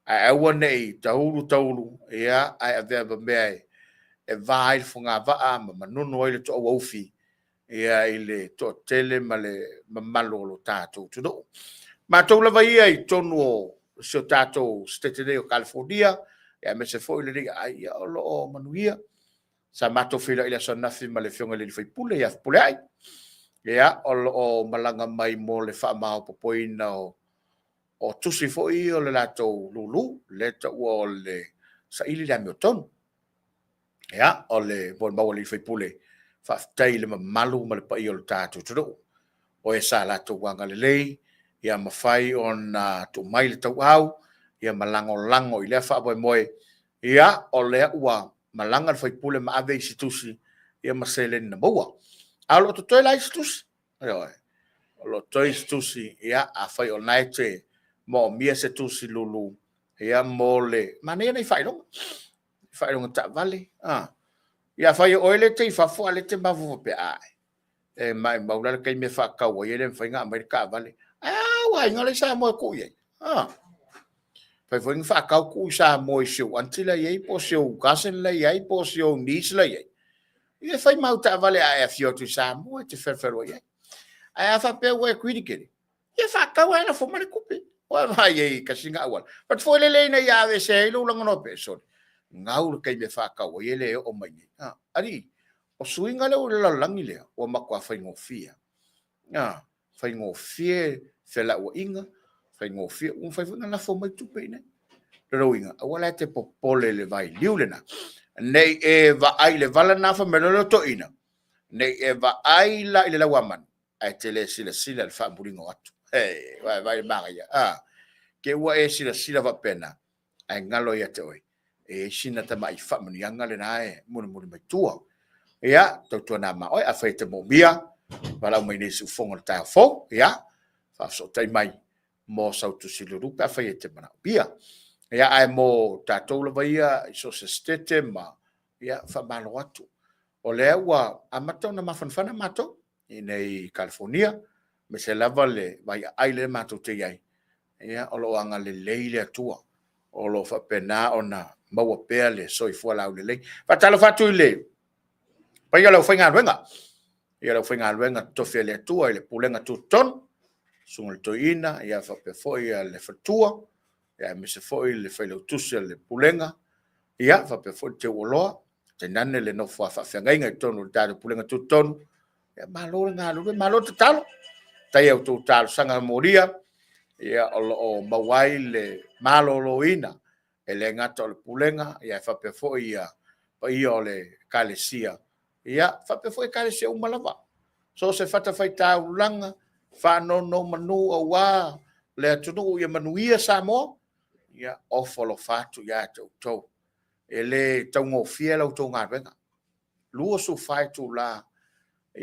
Ae aua ne i taulu taulu, ia ae avea ma mea e va ai le fogavaa ma manunu ai le toauaufi ia i le toatele ma le mamalu o lo tatou atunuu. Matou lava ia i totonu o si o tatou Setete nei o Kalifonia, aemaise foi lenei aiga, o lo o manuia. Sa matou feiloai i le aso ananafi ma le Afioga i le sui usufono ia Fepuleai, ia, o lo o malaga mai mo le faamaopoopoina o tusi foi ia o le latou lulu, lea e taua o le saili le amiotonu. Ia, o le molimau a le sui usufono, faafetai i le mamalu ma le paia o le tatou atunuu, o e sa latou agalelei ia mafai ona tuu mai le tauau ma lagolago i lea faamoemoe. Ia, o lea ua malaga le sui usufono ma ave isi tusi ma seleni na maua. A o lo o totoe la isi tusi, ioe, o lo o totoe isi tusi, ia afai o lena e te moomia se tusi lulu, ia mo le manaia nai faailoga, faailoga taavale. Ia afai o oe lea e te i fafo a o lea e te mafaufau faapea, ai, e maumau la le taimi e faatau ai e le mafai ona aumai le taavale. Ae a ou aiga la e i Samoa e tuu i ai? Mafai foi ona faatau tuu i Samoa i si ou aunty la e i ai po o si ou cousin la e i ai po o si ou niece la e i ai. Ia e fai ma au taavale a e afio atu i Samoa e te feofeoai ai. Ae a faapea ua e greedy tele, ia faatau ae lafo mai le tupe. Ua vaai ai i tasi lena auala. But foi lele ina ia aveesea ai lou lagona faapea, sole, gau le taimi e faatau ai e le oo mai nei. Alii, o suiga lea ua i le lalolagi lea, ua matua faigofie. Faigofie felauaiga, faigofie, ua mafai foi ona lafo mai tupe i inei. O lona uiga, aua la e te popole i le vailiu lena, ne i e vaai i le vala lena fai mai loa le toeaina, ne i e vaai la i le lauamanu, ae te le silasila i le faamuliga o atu. Ei, vaai i le manaia. A, te i ua e silasila faapena, ae galo ia te oe, e i ai sina tamai faamanuiaga lena e mulimuli mai tua. Ia, tautuana ma oe, afai e te moomia, valaau mai nei i siufofoga i le taeao fou, ia, faafesootai mai mo sau tusi lulu pe afai e te manaomia. Ia, ae mo tatou lava ia i so o se setete ma, ia, faamalo atu. O lea ua amata ona mafanafana matou i inei i Kalifonia, aemaise lava le vaiaai lea matou te i ai, ia, o lo o agalelei le Atua, o lo o faapena ona maua pea le soifua laulelei. Faatalofa atu i le paia o le aufaigaluega, le aufaigaluega totofi a le Atua i le Pulega Tutotonu, Susuga i le Toeaina ia faapea foi le faletua, aemaise foi le Failautusi o le Pulega, ia faapea foi le teuoloa. Tainane le nofo a faafeagaiga i totonu o le tatou Pulega Tutotonu, ia malo le galulue, malo tatalo. Faafetai i a outou talosaga molia, ia o lo o maua ai le maloloina, e le gata o le Pulega, ae faapea foi le paia o le Ekalesia, ia faapea foi Ekalesia uma lava. So o se fatafaitaulaga, faanonomanu aua le atunuu ia manuia Samoa, ia ofo alofa atu ia te outou. E le taugofie la outou galuega, 24 itula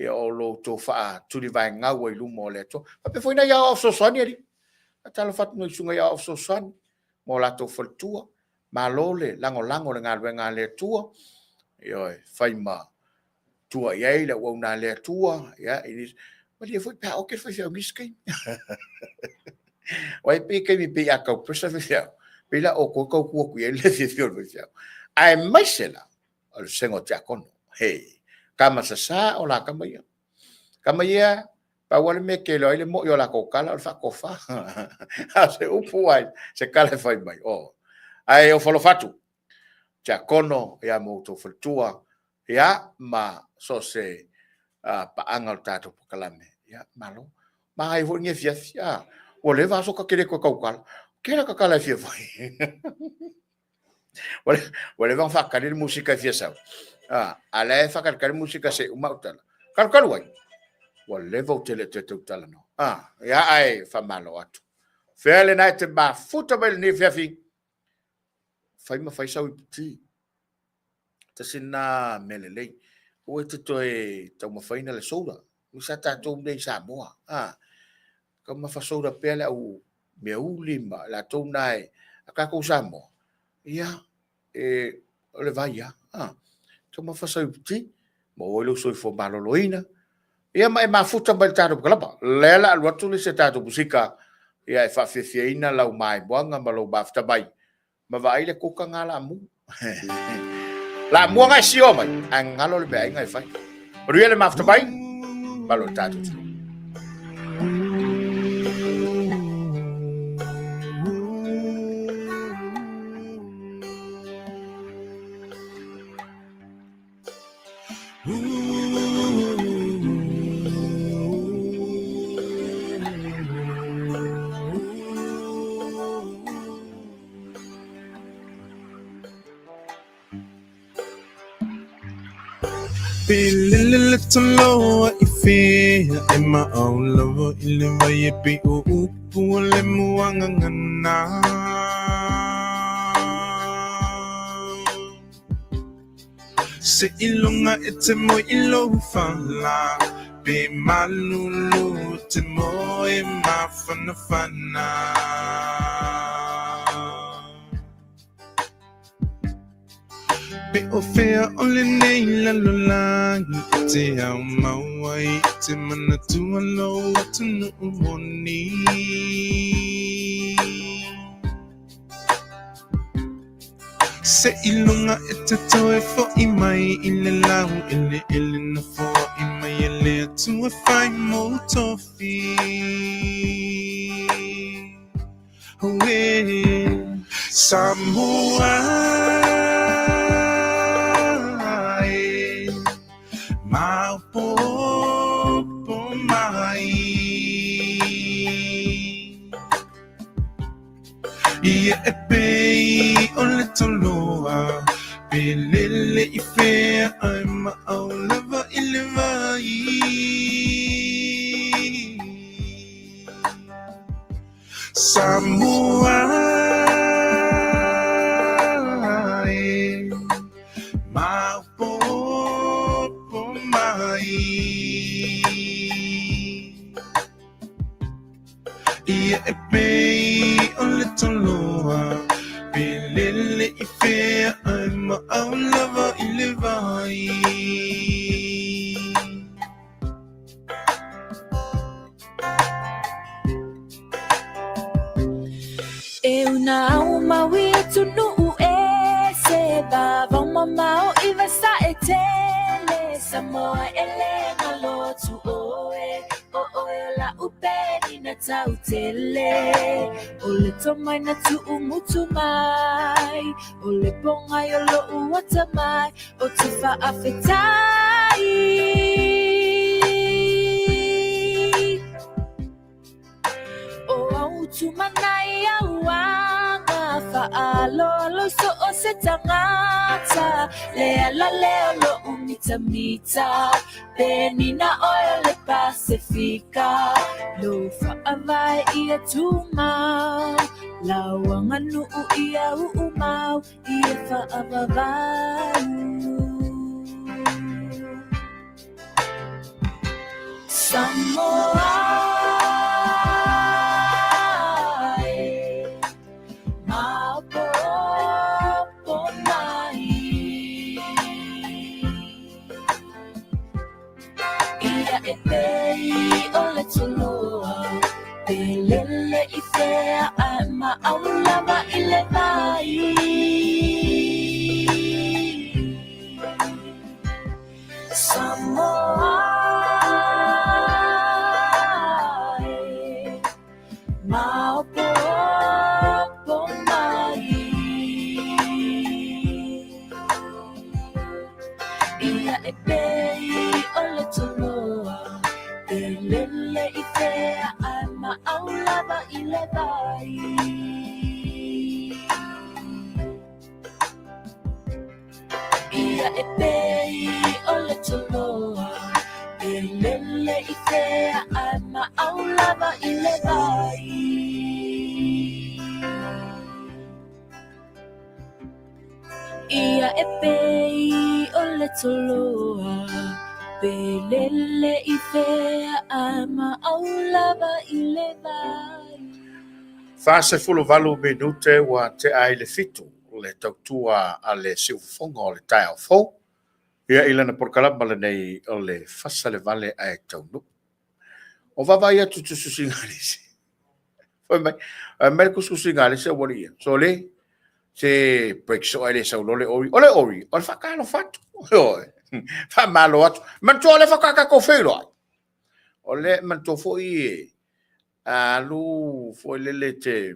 o lo outou faatulivaegau ai i luma o le Atua. E faapea foi nai aoao fesoasoani alii. E faatalofa atu i susuga i aoao fesoasoani ma o latou faletua, malo le lagolago i le galuega a le Atua, ioe, fai ma tua i ai le auauna a le Atua. Malie foi pe a oke le faifeau i nisi taimi. Aua e pei o taimi e pei a tau pressure le faifeau, pei o outou e tau tuu atu i ai le fiafia o le faifeau. Aemaise la o le vasega o tiakono. He, tama sasa o la tama ia. Tama ia, pau lava le mea e te iloa ai le moni o latou tala o le faatofa. A o se upu lava, se tala e fai mai, oi. Ae ofo alofa atu, tiakono ma outou faletua, ia ma so o se paaga o le tatou polokalame, ia malo. Manaia foi lenei afiafi, ua leva lava ta te le toe tautala, tele ata tala e fia fai. Ua leva ona faatali le musika e fia sau, a o la e faatalitali le musika se i uma au tala. Talu talu ai, ua leva ou te le toe tautala. Ia ae faamalo atu. O fea lena e te mafuta mai i lenei afiafi? Fai ma fai sau iputi. Tasi lena mea lelei. Aua e te toe taumafaina le solar. Aemaise lava tatou nei i Samoa. Taumafa solar pea le au meauli ma latou na e... a tatou Samoa, ia, o le vai lava. Taumafa sau iputi, maua ai lou soifua maloloina, ia ma e mafuta mai i le tatou kalaba. O lea o le a alu atu se tatou musika e faafiafiaina lau maimoaga ma lou mafuta mai, ma vaai le kuka na laamu. Laamu na e sio mai, ae galo le meaai na e fai. Manuia le mafuta mai, malo le tatou atunuu. Pilele le toloa i fea e maau lava i le vai e pei o upu o le muagagana. Seiloga e te moe i lou fala, pe malulu e te moe mafanafana. Pe o fea o lenei lalolagi e te ao mau ai i te manatua lou atunuu moni. Seiloga e te toe fo'i mai i le laueleele na foai mai e le Atua e fai mou tofi. Auē, Samoa e, maopoopo mai. Ia e pei o le toloa, pe lele i fea ae maau lava i le vai. Samoa e, maopoopo mai. Ia e pei o le toloa, pe lele i fea ae maau lava i le vai. E una au mau i atunuu e se vavao mamao i Vasaetele Samoa e le galo atu oe o oe o la'u penina. tautele O le tomai na tuumutu mai O le pogai o lo'u atamai Ou te faafetai. O au tumanai au aga Faaaloalo i so o se tagata Le ala lea o lo'u mitamita Penina oe o le Pasefika Lou faavae ia tumau Lau aganuu ia uumau Ia faavavau Samoa e Maopoopo mai Ia e pei o le toloa Pe lele i fea ae maau lava i le vai Samoa e Maopoopo mai Ia e pei o le toloa Pe lele i fea ae maau lava i le vai Ia e pei o le toloa Pe lele i fea ae maau lava i le vai Ia e pei o le toloa Pe lele i fea ae maau lava i le vai. 48 minute ua tea ai le 7 le tautua a le siufofoga o le taeao fou, ia i lana polokalama lenei o le fasa le vale ae taunuu. O vaavaai atu i tusitusiga a le isi. Fai mai, fai mai le tusitusiga a le isi aualii ia, sole, se break soo ae le sau loa le ori. O le ori, o le faatalofa atu. Ioe. Faamalo atu. Manatua o lea faatoa tatou feiloai. O lea, manatua foi e alu foi lele te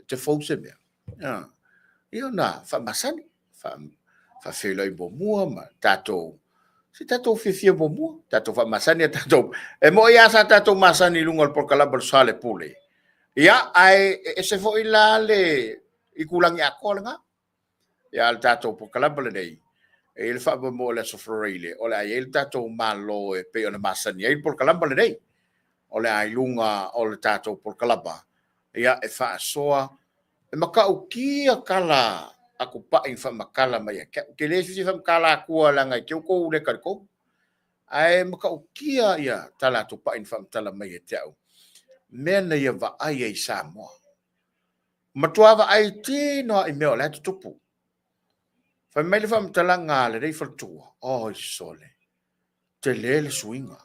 te fou se mea. Ah. Ia ona faamasani, faafeiloai muamua ma tatou se tatou fiafia muamua, tatou faamasani a tatou. E moi lava sa tatou masani i luga o le polokalama o le Soalepule. Ia, ae ese foi la le itulagi atoa lena. Ia, a o le tatou polokalama lenei, e i ai le faamoemoe o le Aso Faraile, o le a i ai le tatou Malo e pei ona masani ai le polokalama lenei. O le a i luga o le tatou polokalama, ia, e faasoa, e matautia tala a Tupai na faamatala mai ia te au. Ou te le fia faamatala atua leaga e te i ua outou le talitonu. Ae matautia ia tala a Tupai na faamatala mai ia te au, mea na ia vaai ai i Samoa. Matua vaai tino lava i mea o la e tutupu. Fai mai le faamatalaga a lenei faletua, oi sole, tele le suiga.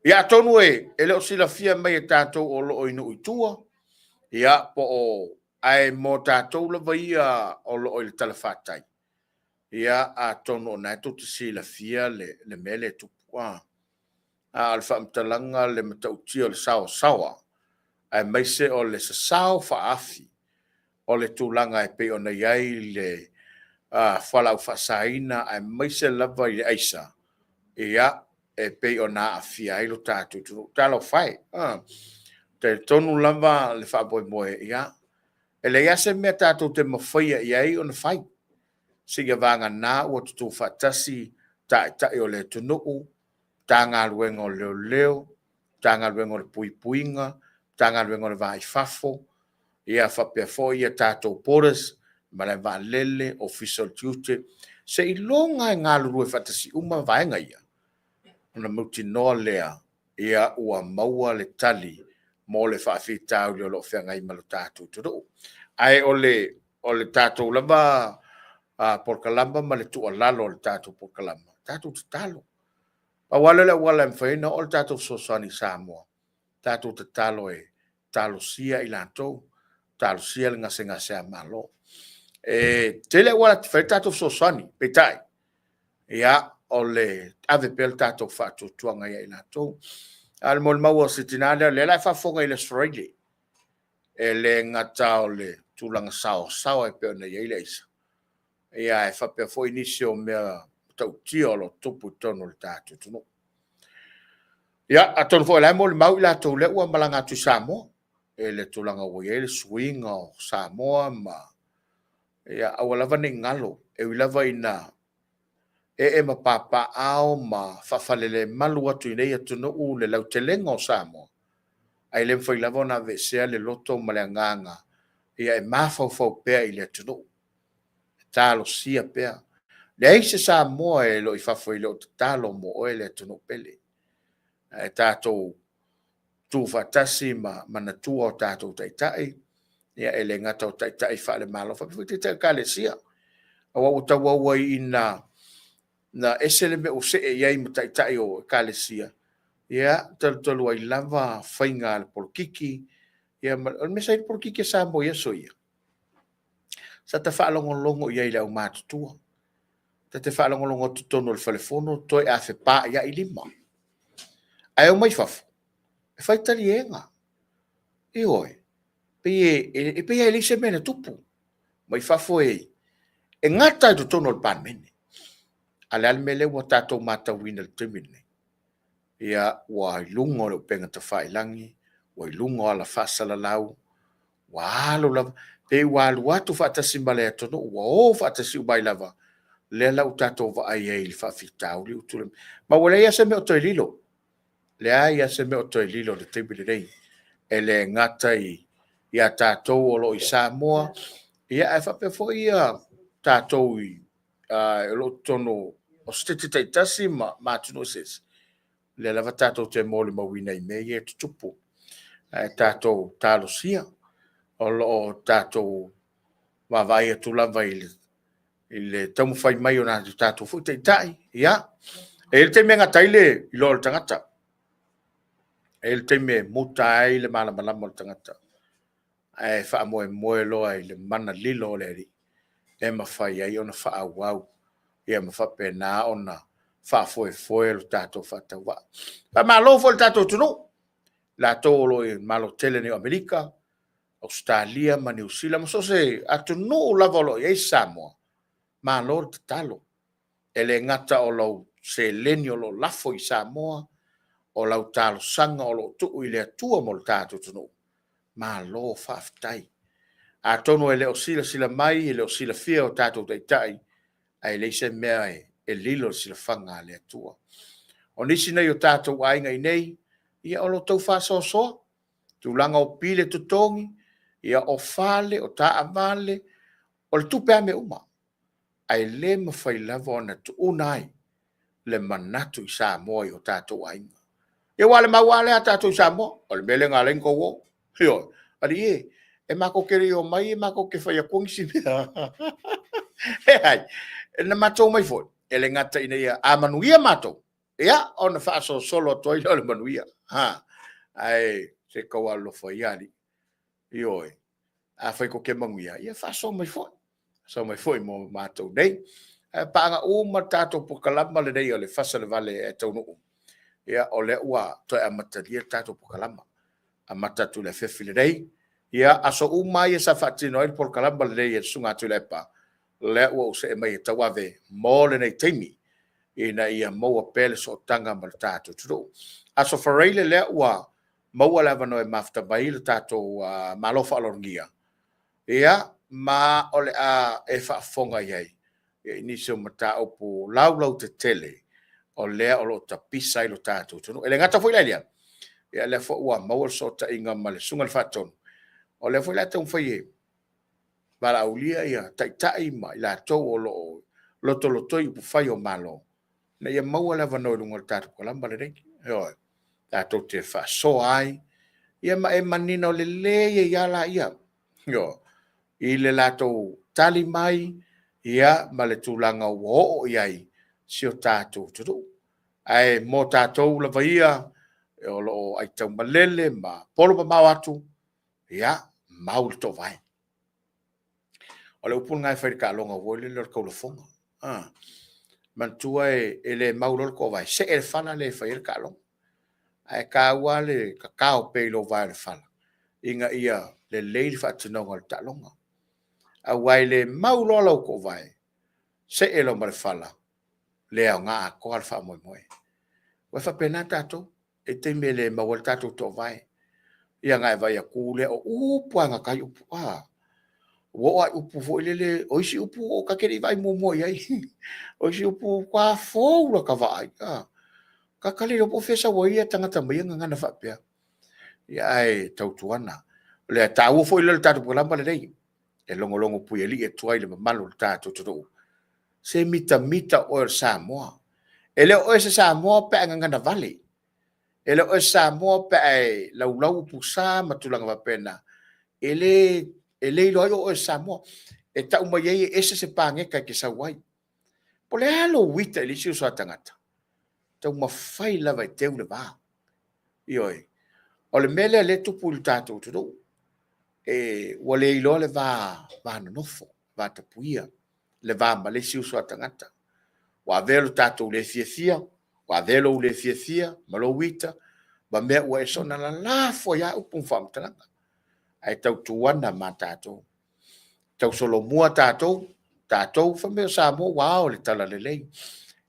Ia atonu e, e le o silafia mai e tatou o lo o i nuu i tua, ia po o, ae mo tatou lava ia o lo o i le talafatai, ia atonu o na e tou te silafia le, le mea lea e tupu. A, a o le faamatalaga le matautia o le saoasaoa, aemaise o le sasao faaafi o le tulaga e pei ona i ai le fualaau faasaina aemaise lava i le aisa, ia, e pei ona aafia ai lo tatou atunuu. Talofa e, talitonu lava le faamoemoe, ia, e leai lava se mea tatou te mafaia i ai ona fai, seia vagana ua tutu faatasi taitai o le atunuu, Matagaluega o Leoleo, Matagaluega o le Puipuiga, Matagaluega o le Va i Fafo, ia faapea foi ia tatou borders, malae vaalele, Ofisa o le Tiute, seiloga e galulue faatasi uma vaega ia, ona mautinoa lea ia ua maua le tali mo le faafitauli o lo o feagai ma lo tatou atunuu. Ae o le, o le tatou lava polokalama ma le tuualalo a le tatou polokalama, tatou tatalo. Pau lava lea o le auala e mafai ai ona oo le tatou fesoasoani i Samoa, tatou tatalo e talosia i latou, talosia le gasegase a Malo. E tele auala e fai ai le tatou fesoasoani, peitai, ia, o le ave pea le tatou faatuatuaga ia i latou. A o le molimau a si tinā lea, o lea la e faafofoga i le Aso Faraile, e le gata o le tulaga saoasaoa e pei ona i ai le aisa, ia ae faapea foi nisi o mea matautia o lo o tutupu i totonu o le tatou atunuu. Ia, atonu foi o la e molimau i latou o lea ua malaga atu i Samoa i le tulaga ua i ai le suiga o Samoa ma ia aua lava ne i galo, e ui lava ina ee ma papaaao ma faafalelemalu atu i nei atunuu le lautelega o Samoa, ae le mafai lava ona aveesea le loto ma le agaga ia e mafaufau pea i le atunuu, e talosia pea. Leai se Samoa e le o i fafo e le o tatalo mo oe le atunuu pele. Ae tatou tu faatasi ma manatua o tatou taitai, ia e le gata o taitai faale-Malo, faapea foi taitai o Ekalesia. Aua ua tauau ina ese le mea ua see i ai ma taitai o Ekalesia, ia, talu talu ai lava faiga a le polokiki, ia ma o le mea sa i ai le polokiki a Samoa i aso ia, sa ta faalogologo i ai i le aumatutua. Ta te faalogologo atu i totonu o le fale fono toe afepaaiai lima. Ae omai fafo, e fai taliega. Ioe, e pei lava e leai se mea na tupu. Omai fafo e gata lava i totonu o le Palemene. A o le a le mea lea ua tatou matauina i le taimi lenei? Ia, ua i luga o le upega tafailagi, ua i luga o ala faasalalau, ua alu lava, pei ua alu atu faatasi ma le atunuu, ua o faatasi uma ai lava, lea la ua tatou vaai ai i le faafitauli ua tulai mai. Ma ua leai lava se mea o toe lilo, leai lava se mea o toe lilo i le taimi lenei. E le gata ia tatou o lo o i Samoa, ia ae faapea foi tatou o lo o i totonu o Setete taitasi ma atunuu eseese, o lea lava tatou te molimauina i mea ia e tutupu. Ae tatou talosia, o lo o tatou vaavaai atu lava i le taumafai mai o nai o tatou foi taitai. Ia, e i ai le taimi e gata ai le iloa o le tagata, e i ai le taimi e muta ai le malamalama o le tagata, ae faamoemoe loa i le mana lilo o le Alii e mafai ai ona faaauau ma faapena ona faafoefoe lo tatou faatauvaa. Faamalo foi i le tatou atunuu, latou o lo o i le Malo tele nei o Amerika, Ausetalia ma Niu Sila ma so o se atunuu lava o lo o i ai Samoa, malo le tatalo. E le gata o lau seleni o lo o lafo i Samoa, o lau talosaga o lo o tuu i le Atua mo le tatou atunuu, malo faafetai. Atonu e le o silasila mai, e le o silafia e o tatou taitai, ae leai se mea e lilo i le silafaga a le Atua. O nisi nei o tatou aiga i inei, ia o lo o tau faasoasoa tulaga o pili e totogi, ia o fale, o taavale, o le tupe lava mea uma. Ae le mafai lava ona tuua ai le manatu i Samoa i o tatou aiga. Ia aua o le mau lava lea a tatou i Samoa, o le mea lea na ala ai ona tou o. Ioe. Alii e, e matou te le i omai matou te fai atua nisi mea. E leai, na matou omai foi, e le gata ina ia, a manuia matou, ia ona faasolosolo atu ai lea o le manuia. Ae se tau alolofa ia alii. Ioe. Afai tou te manuia, ia faasoa mai foi, faasoa mai foi mo matou nei. Ae pe ana uma le tatou polokalama lenei o le fasa i le vale e taunuu, ia o lea ua toe amatalia le tatou polokalama. Amata atu i le afiafi lenei, ia aso uma lava ia sa faatino ai le polokalama lenei e le Susuga a Tuilaepa, lea ua ou see mai e tauave mo lenei taimi, ina ia maua pea le sootaga ma le tatou atunuu. Aso Faraile lea ua maua le avanoa e mafuta mai ai le tatou Malo Faaaloalogia, ia, ma o le a e faafofoga i ai i nisi o mataupu laulautetele o lea o lo o tapisa ai lo tatou atunuu. E le gata foi la i lea, ia o lea foi ua maua le fesootaiga ma le Susuga i le Faatonu, o lea foi o le a taumafai e valaaulia ia taitai ma i latou o lo o lotolotoi upufai o Malo, ina ia maua le avanoa i luga o le tatou polokalama lenei. Ioe. Tatou te faasoa ai, ia ma e manino lelei ai lava laia, ioe, i le latou tali mai, ia, ma le tulaga ua oo i ai si o tatou atunuu. Ae mo tatou lava ia o lo o aitaumalele ma polo mamao atu, ia, mau le toovae. O le upu lena e fai i le taaloga foi lele o le taulafoga. Manatua e le mau loa le toovae, see le fala lea e fai ai le taaloga. Ae taua le tatao pea i lou vae o le fala, ina ia lelei le faatinoga o le taaloga. Aua e le mau loa lau toovae, see loa ma le fala, le aoga atoa le faamoemoe. Ua faapena tatou, e taimi e le maua ai le tatou toovae. Ia ona e vaai atu lea, o upu lava e gata ai upu. Ua oo lava i upu foi lele, o isi upu ta te le i vaai muamua i ai. O isi upu faatoa fou lata vaai. Tagata le iloa po o fea e sau ai tagata ma ia gagana faapea. Ia ae tautuana, o le taua foi lea o le tatou polokalame lenei, e logologo puialii atu ai i le mamalu o le tatou atunuu, se mitamita oe o le Samoa. E le o oe o se Samoa pe a e gagana vale, e le o oe o se Samoa pe a e laulau upu sa ma tulaga faapena. E le iloa ai o oe o se Samoa. E tau mai ai e ese se paneta e te sau ai. Po o le a lou ita i le isi uso a tagata, taumafai lava e teu le va. Ioe. O le mea lea o lea e tupu i le tatou atunuu, ua le iloa le va nonofo, le va tapuia, le va ma le isi uso a tagata. Ua avea lo tatou le fiafia, ua avea lou le fiafia ma lou ita ma mea ua e soona lalafo ai lava upu ma faamatalaga. Ae tautuana ma tatou, tausolomua tatou, tatou fai mai o Samoa ua ao i le Talalelei.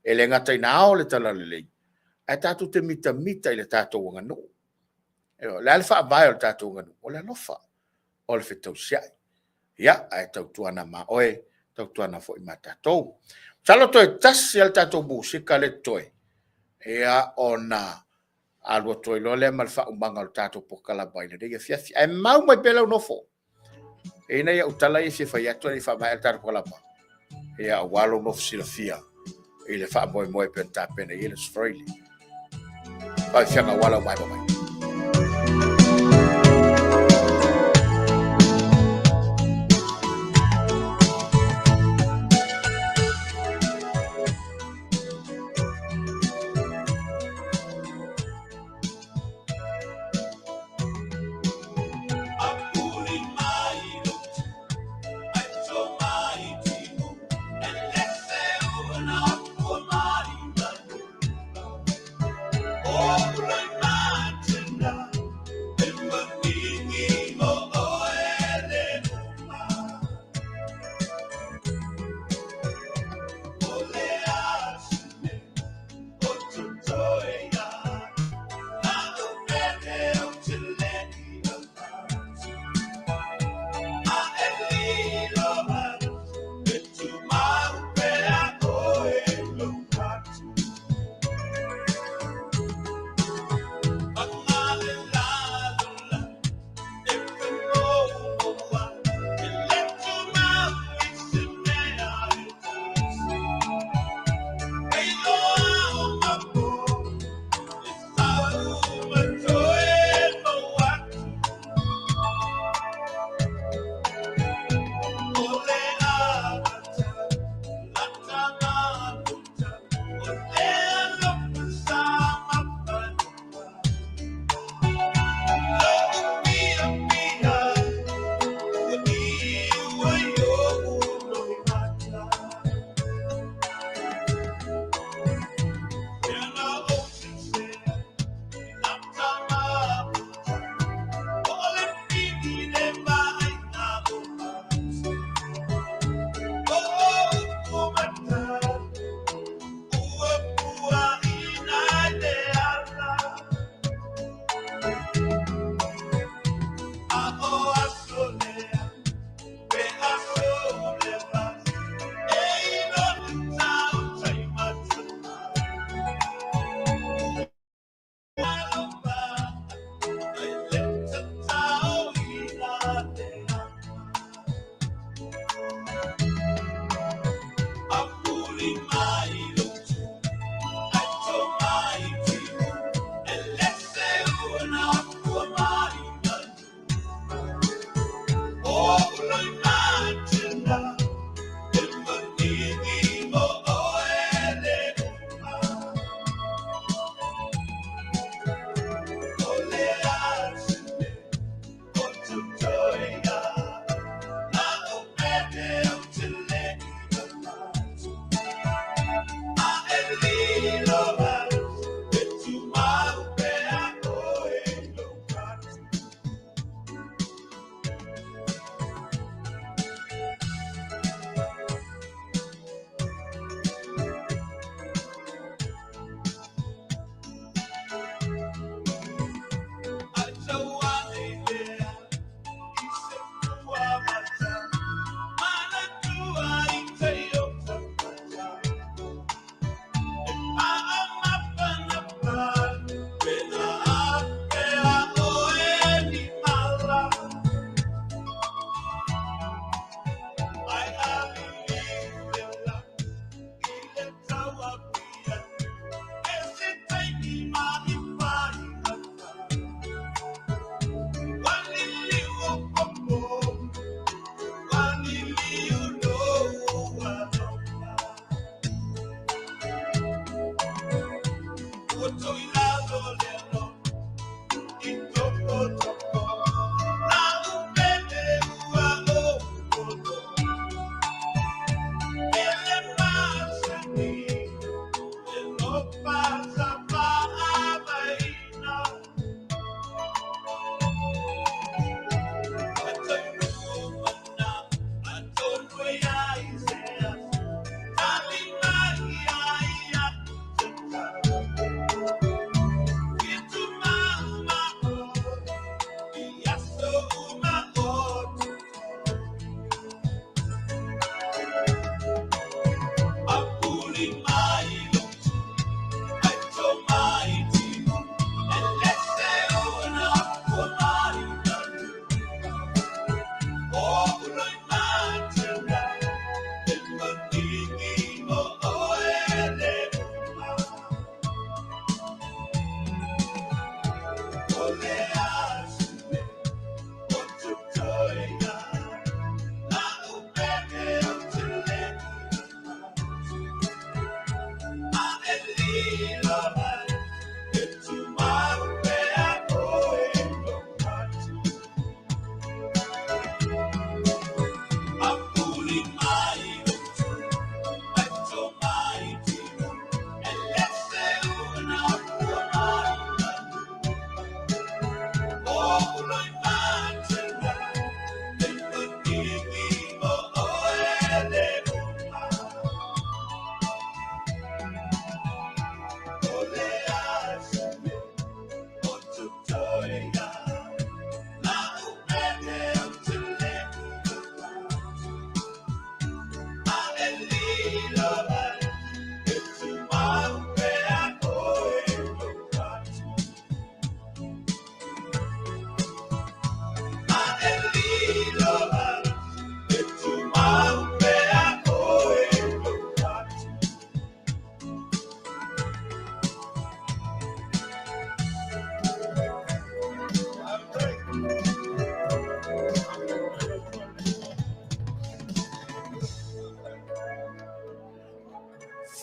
E le gata ina ao le Talalelei, ae tatou te mitamita i le tatou aganuu. O le a le faavae o le tatou aganuu? O le alofa, o le fetausiai. Ia, ae tautuana ma oe, tautuana foi ma tatou. Masalo toe tasi lava le tatou musika lea e totoe, ia ona alu atu ai loa lea ma le faaumaga o le tatou polokalame i lenei afiafi. Ae mau mai pea lau nofo. E i ai nai au tala ia e fia fai atu ae le i faamaea le tatou polokalame, ia aua lou nofo silafia i le faamoemoe pei ona tapena i ai le Aso Faraile. Faafiafiaga aua lau vae mai.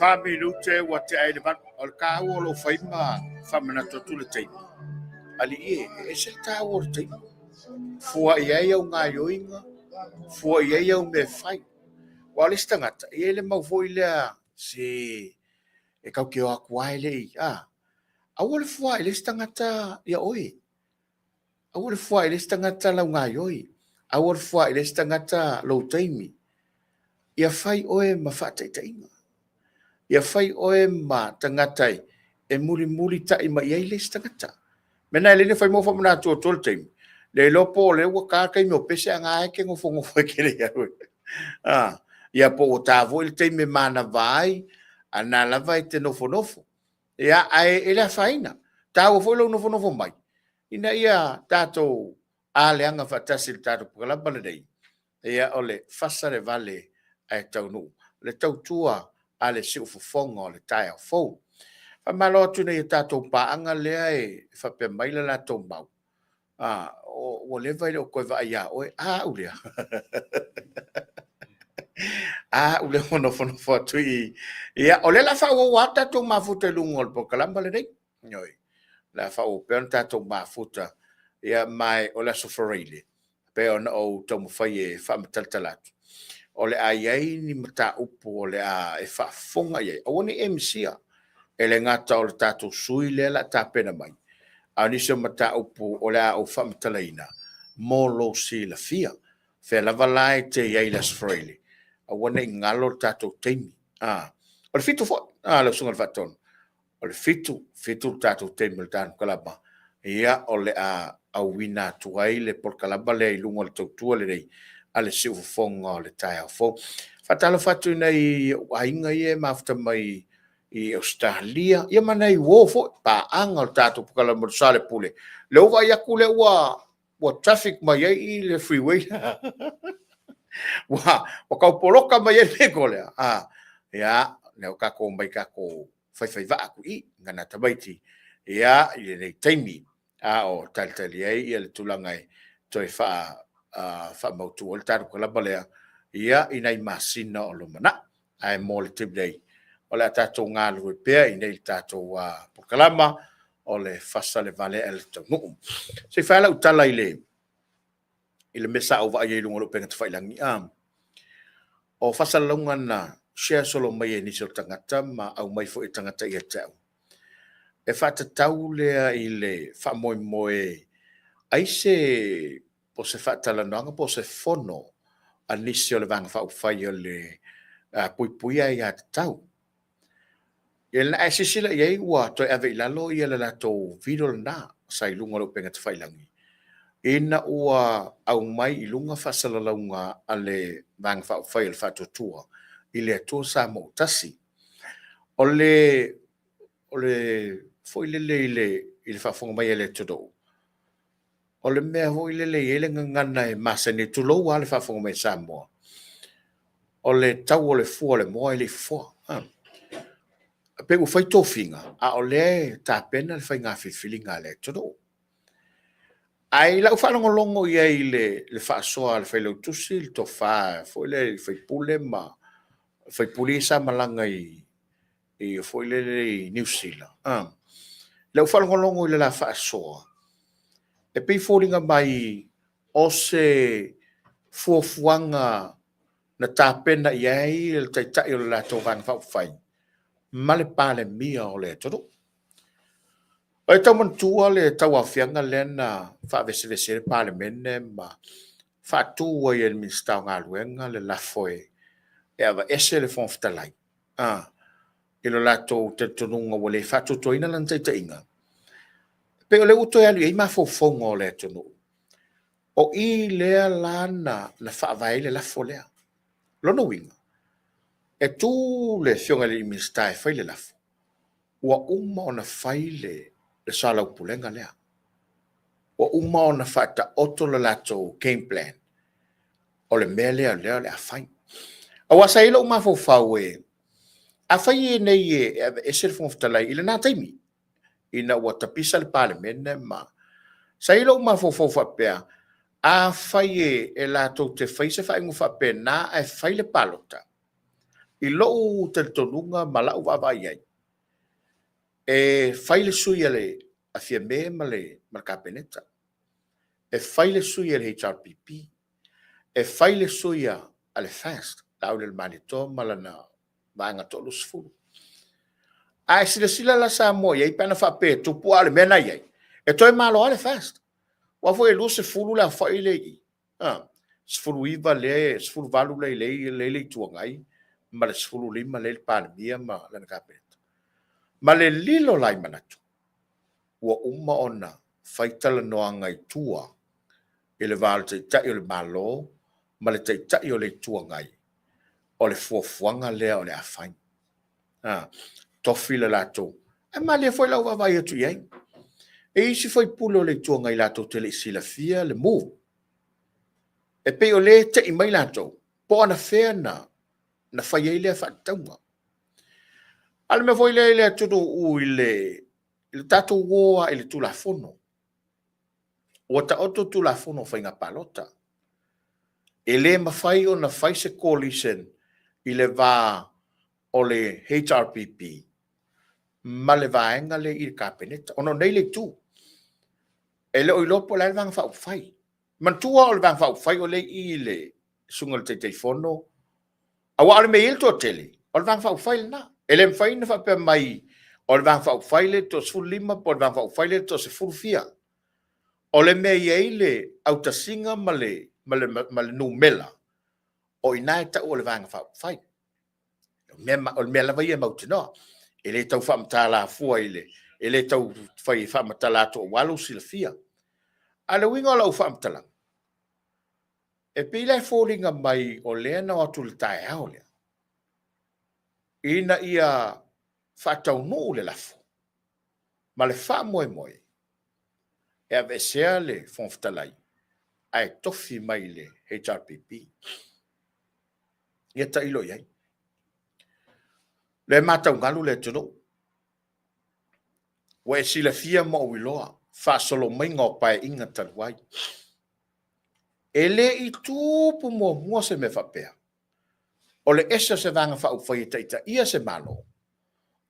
4 minute ua tea ai le 8. O le taua o lou fai ma faamanatu atu le taimi. Alii e, e ese le taua o le taimi. Fua i ai au gaoioiga, fua i ai au mea e fai. Aua o le isi tagata, e i ai le mau foi lea se e tatou te o atu lava e le i, a. Aua le fua i le isi tagata ia oe. Aua le fua i le isi tagata lau gaoioi. Aua le fua i le isi tagata lou taimi. Ia fai oe ma faataitaiga. Ia fai oe ma tagata e mulimulitai mai i ai le isi tagata. Mea na e le fai mo faamanatu atu le taimi. Le iloa po o lea ua ta le taimi o pese a na e te nofonofo e te le alu. Ah, ia po ua ta foi le taimi e manava ai, a na lava e te nofonofo. Ia, ae e le afaina. Taua foi lou nofonofo mai, ina ia tatou aleaga faatasi i le tatou polokalama lenei. Ia, o le fasa le vale ae taunuu. Le tautua a le siufofoga o le taeao fou. Faamalo atu nei tatou paaga lea e faapea mai le latou mau. Ah, ua leva e le o toe vaai ia oe. A, au lea. A, au lea ua nofonofo atu i. Ia, o lea la faaauau lava tatou mafuta i luga o le polokalama lenei. Oi, la faaauau pea ona tatou mafuta. Ia, ma o le aso Faraile, pe ona ou taumafai e faamatalatala atu. O le a i ai ni mataupu o le a e faafofoga i ai. Aua ne i e misia. E le gata o le tatou sui lea la tapena mai. A o nisi o mataupu o le a ou faamatalaina mo lou silafia. Fea lava la e te i ai i le aso Faraile, aua ne i galo le tatou taimi. Ah, o le 7 foi, ah, lau susuga i le faatonu. O le 7, 7 le tatou taimi o le tatou kalama. Ia, o le a auina atu ai le polokalama lea i luga o le tautua lenei a le siufofoga o le taeao fou. Faatalofa atu i nai ou aiga ia e mafuta mai i Ausetalia, ia ma nai uo foi, paaga o le tatou polokalama o le Soalepule. Lea ua vaai atu lea ua traffic mai ai i le freeway. Ua tau poloka mai ai le vehicle lea. Ah, ia, lea ua tatou mai tatou faifai vaa atu i, ngana tamaiti, ia, i lenei taimi. A o talitali ai ia le tulaga e toe faamautu ai le tatou kalama lea, ia, i nai masina o lumanai. Ae mo le taimi nei, o le a tatou galulue pea i nei le tatou polokalama o le fasa le vale ae le taunuu. Se i fai lau tala i le mea sa ou vaai ai i luga o le upega tafailagi. O faasalalauga na share solo mai e nisi o tagata ma aumai foi e tagata ia te au. E faatatau lea i le faamoemoe ai se po se faatalanoaga po se fono a nisi o le Vaega Faaupufai o le Puipuia Aiatatau. Ia na ae silasila i ai ua toe ave i lalo ia le latou video lena sa i luga o le upega tafailagi, ina ua aumai i luga faasalalauga a le Vaega Faaupufai o le Faatuatua i le Atua Samoa ua Tasi. O le foi lele i le faafofoga mai a le atunuu, o le mea foi lele e i ai le gagana e masani ai, tulou lava le faafofoga mai a Samoa, o le tau o le fua o le moa e le i fofoa. Pe ua fai tofiga, a o lea e tapena le faiga filifiliga a le atunuu. Ae i lau faalogologo i ai i le faasoa a le Failautusi, le tofa foi lea i le faipule ma faipule ia sa malaga i foi lele i Niu Sila. Lau faalogologo i le la faasoa, e pei foliga mai o se fuafuaga na tapena i ai le taitai o le latou Vaega Faaupufai ma le Palemia o le atunuu. O e tau manatua le tauaofiaga lea na faavesevese ai le Palemene ma faatu ai e le Minisita o Galuega le lafo e aveese le Fofoga Fetalai i lo latou talitonuga ua le faatuatuaina lana taitaiga. Pei o lea ua toe alu i ai mafaufauga o le atunuu. O i lea la na faavae ai le lafo lea. Lona uiga, e tu le afioga i le Minisita e fai le lafo, ua uma ona fai le soalaupulega lea. Ua uma ona faataoto le latou game plan. O le mea lea o le a fai. Aua sa i ai lou mafaufau e, afai nei e aveese le Fofoga Fetalai i lena taimi, ina ua tapisa le Palemene ma sa i ai lou mafaufau faapea, afai e latou te fai se faaiuga faapena ae fai le palota, I lou talitonuga ma lau vaavaai i ai, e fai le sui a le a Fiame ma le ma le Kapeneta, e fai le sui a le HRPP, e fai le sui a le FAST, Laaulialemalietoa ma lana vaega 30. A e silasila la Samoa i ai pe ana faapea e tupu, a o le mea lena e i ai, e toe malo lava le FAST. Aua foi e 20 le aofai lea e i i, 19 lea, 18 lea e i le Itu Agai ma le 15 lea e i le Palemia ma lana Kapeneta. Ma le lilo la i manatu, ua uma ona fai talanoaga i tua i le va o le Taitai o le Malo ma le Taitai o le Itu Agai, o le fuafuaga lea o le a fai. A, tofi le latou. Ae malie foi lau vaavaai atu i ai. E i ai isi sui usufono o le Itu Agai latou te le i silafia le move. E pei o lea e tei mai latou, po o anafea na fai ai lea faatatauga. A o le mea foi lea i le atunuu i le tatou o lava i le Tulafono. Ua taoto Tulafono o Faiga Palota. E le mafai ona fai se coalition i le va o le HRPP ma le vaega lea i le Kapeneta, ona o nei le itu. E le o iloa po o le a le Vaega Faaupufai. Manatua o le Vaega Faaupufai o lea e i i le susuga i le Taitaifono, aua o le mea e i ai le toatele, o le Vaega Faaupufai lena. E le mafai ona faapea mai o le Vaega Faaupufai lea e toa-15 po o le Vaega Faaupufai lea e toa-10 fia. O le mea e i ai le autasiga ma le numera, o i ina e tau o le Vaega Faaupufai. O le mea lava ia e mautinoa. E le tau faamatala fua i le... e le tau fai e faamatala atu aua lou silafia. A o le uiga o lau faamatalaga, e pei la e foliga mai o lea na o atu i le taeao lea, ina ia faataunuu le lafo ma le faamoemoe e aveesea le Fofoga Fetalai ae tofi mai le HRPP. Ia tailo i ai. O lea e matau galu le atunuu. Ua e silafia ma ou iloa faasolo maiga o Paeaiga talu ai. E le i tupu muamua se mea faapea, o le ese o se Vaega Faaupufai e taitaia se Malo,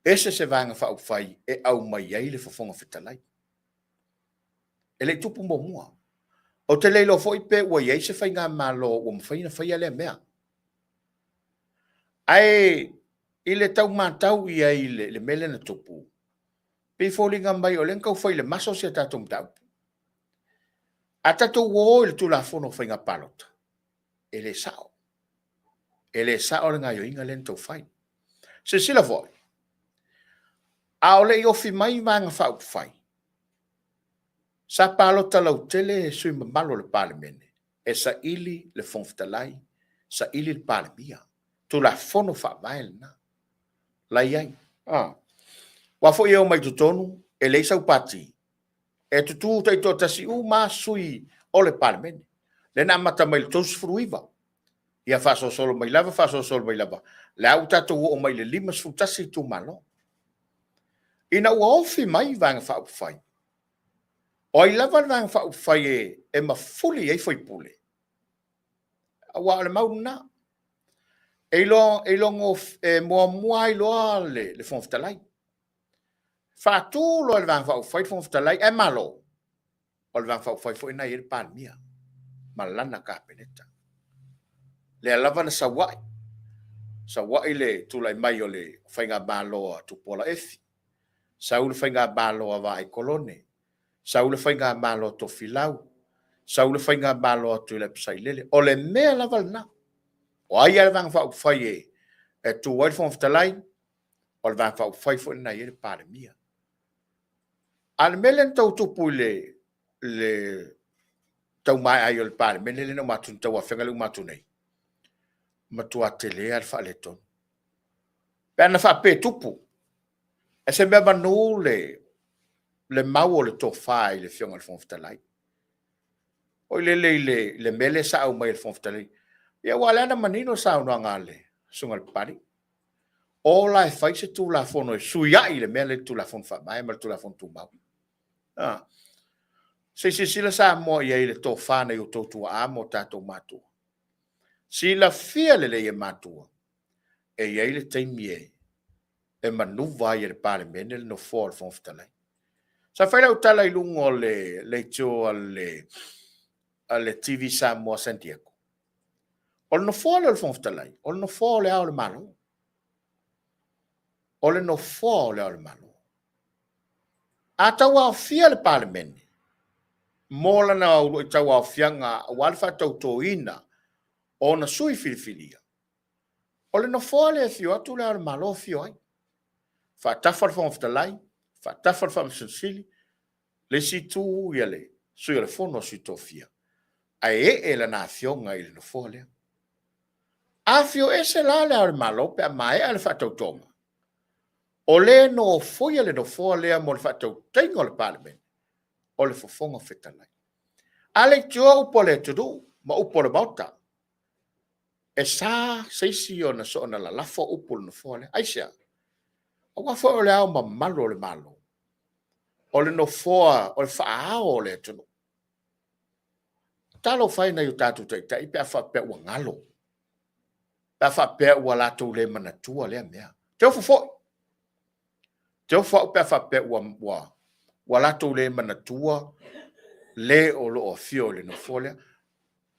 ese se Vaega Faaupufai e aumai ai le Fofoga Fetalai. E le i tupu muamua. Ou te le iloa foi pe ua i ai se faigamalo ua mafai ona faia lea mea. Ae i le tau matau i ai i le mea lea na tupu, pei e foliga mai o lea na tau fai i le maso si a tatou mataupu. A tatou o i le Tulafono o Faiga Palota, e le sao. E le sao le gaoioiga lea na tau fai. Silasila foi, a o le i ofi mai Vaega Faaupufai, sa palota lautele sui usufono mamalu o le Palemene e saili le Fofoga Fetalai, saili le Palemia. Tulafono Faavae lena la e i ai. Aua foi e omai i totonu, e leai sau pati, e tutu taitoatasi uma lava sui o le Palemene. Lea na amata mai i le 39, ia faasolosolo mai lava, faasolosolo mai lava, lea ua tatou oo mai i le 51 itumalo. Ina ua ofi mai Vaega Faaupufai, o ai lava le Vaega Faaupufai e mafuli i ai sui usufono, aua o le mau lena, e muamua lava iloa le Fofoga Fetalai. Faatu loa e le Vaega Faaupufai le Fofoga Fetalai ae malo, o le Vaega Faaupufai foi lena e i ai le Palemia ma lana Kapeneta. Lea lava na sau ai, sau ai le tulai mai o le faigamalo a Tupuola Efi, sau le faigamalo a Vaai Kolone, sau le faigamalo a Tofilau, sau le faigamalo a Tuilaepa Sailele. O le mea lava lena. O ai lava le Vaega Faaupufai e tu ai le Fofoga Fetalai, o le Vaega Faaupufai foi lena e i ai le Palemia. A o le mea lea na tau tupu i le tau maea ai o le Palemene lea na uma atu, le tauaofiaga lea na uma atu nei, matua tele lava le faaletonu. Pe ana faapea e tupu, e se mea manu le mau o le tofa i le Afioga i le Fofoga Fetalai. Foi lele i le mea lea sa aumai e le Fofoga Fetalai. Ia aua o lea na manino le saunoaga a le Susuga i le Papalii, o la e fai se Tulafono e fesuiai le mea lea i le Tulafono Faavae ma le Tulafono Tumau. Se i silasila Samoa i ai i le tofa na i outou tuaa ma o tatou matua. Silafia lelei e matua, E i ai le taimi e e manuva ai e le Palemene le nofoa o le Fofoga Fetalai. Sa fai lau tala i luga o le leitio a le a le TV Samoa San Diego. O le nofoa lea o le Fofoga Fetalai, o le nofoa o le Ao o le Malo. O le nofoa o le Ao o le Malo. A tauaofia le Palemene mo lana uluai tauaofiaga aua le faatautoina o ona sui filifilia, o le nofoa lea e afio atu le Ao o le Malo afio ai. Faatafa le Fofoga Fetalai, faatafa le Faamasino Sili, le isi itu ia le Sui o le Fono a Sui Tofia, ae ee lana afioga i le nofoa lea. Afio ese la le Ao o le Malo pe a maea le faatautoga, o le nofoia le nofoa lea mo le faatautaiga o le Palemene, o le Fofoga Fetalai. A leitioa upu a le atunuu ma upu a le Maota, e sa se isi ona soona lalafo upu o le nofoa lea. Aisea? Aua foi o le Ao Mamalu o le Malo, o le nofoa o le faa-ao o le atunuu. Talofa e i nai o tatou taitai pe a faapea ua galo, pe a faapea ua latou le manatua lea mea. Te ofo foi, te ofo au pe a faapea ua latou le manatua le o lo o afio i le nofoa lea.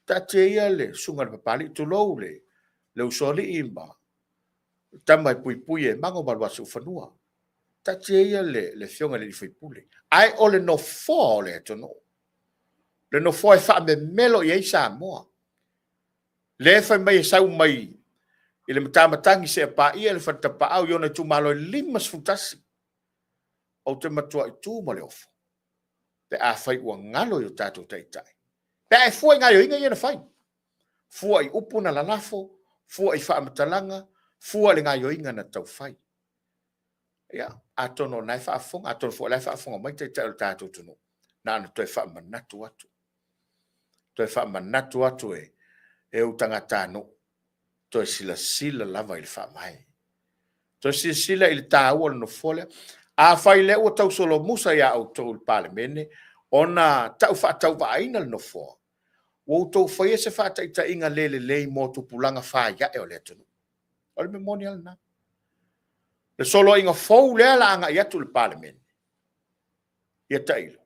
Taatia ia le susuga i le Papalii, tulou le usoalii ma tama e puipui e mago ma Luasiufanua. Taatia ia le afioga i le sui usufono, ae o le nofoa o le atunuu, le nofoa e faamemelo i ai Samoa, lea e fai mai e sau mai i le matamatagi seia paia le Fale Tapaau i ona itumalo e 51. Ou te matuai tu ma le ofo pe afai ua galo i o tatou taitai, pe a e fua i gaoioiga ia na fai, fua i upu na lalafo, fua i faamatalaga, fua i le gaoioiga na taufai. Ia, atonu o lena e faafofoga, atonu foi o la e faafofoga mai taitai o le tatou atunuu, na ona toe faamanatu atu, toe faamanatu atu e ou tagatanuu, toe silasila lava i le Faavae. Toe silasila i le taua o le nofoa lea. Afai o lea ua tausolomusa ia outou i le Palemene ona tau faatauvaaina le nofoa, ua outou faia se faataitaiga le lelei mo tupulaga faiae o le atunuu. O le mea moni lava lena. Le soloaiga fou lea o le a agai atu i le Palemene, ia tailo,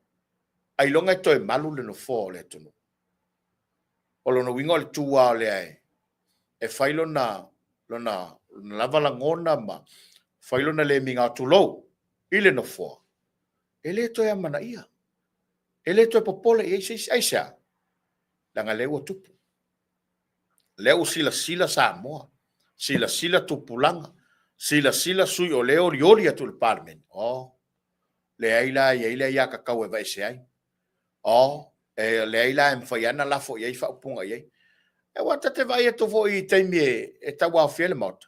ailoga e toe malu le nofoa o le atunuu. O lona uiga o le tu lava o lea e fai lona lava lagona ma fai lona le migao, tulou, i le nofoa, e le toe amanaia, e le toe popole i ai se isi. Aisea? Leaga o lea ua tupu, lea ua silasila Samoa, silasila tupulaga, silasila sui usufono o lea e olioli atu i le Palemene, o, leai la, e i ai le aiatatau e aveese ai. O, e leai la, e mafai lava ona lafo i ai faaupuga i ai. Aua ta te vaai atu foi i taimi e tauaofia ai le Maota,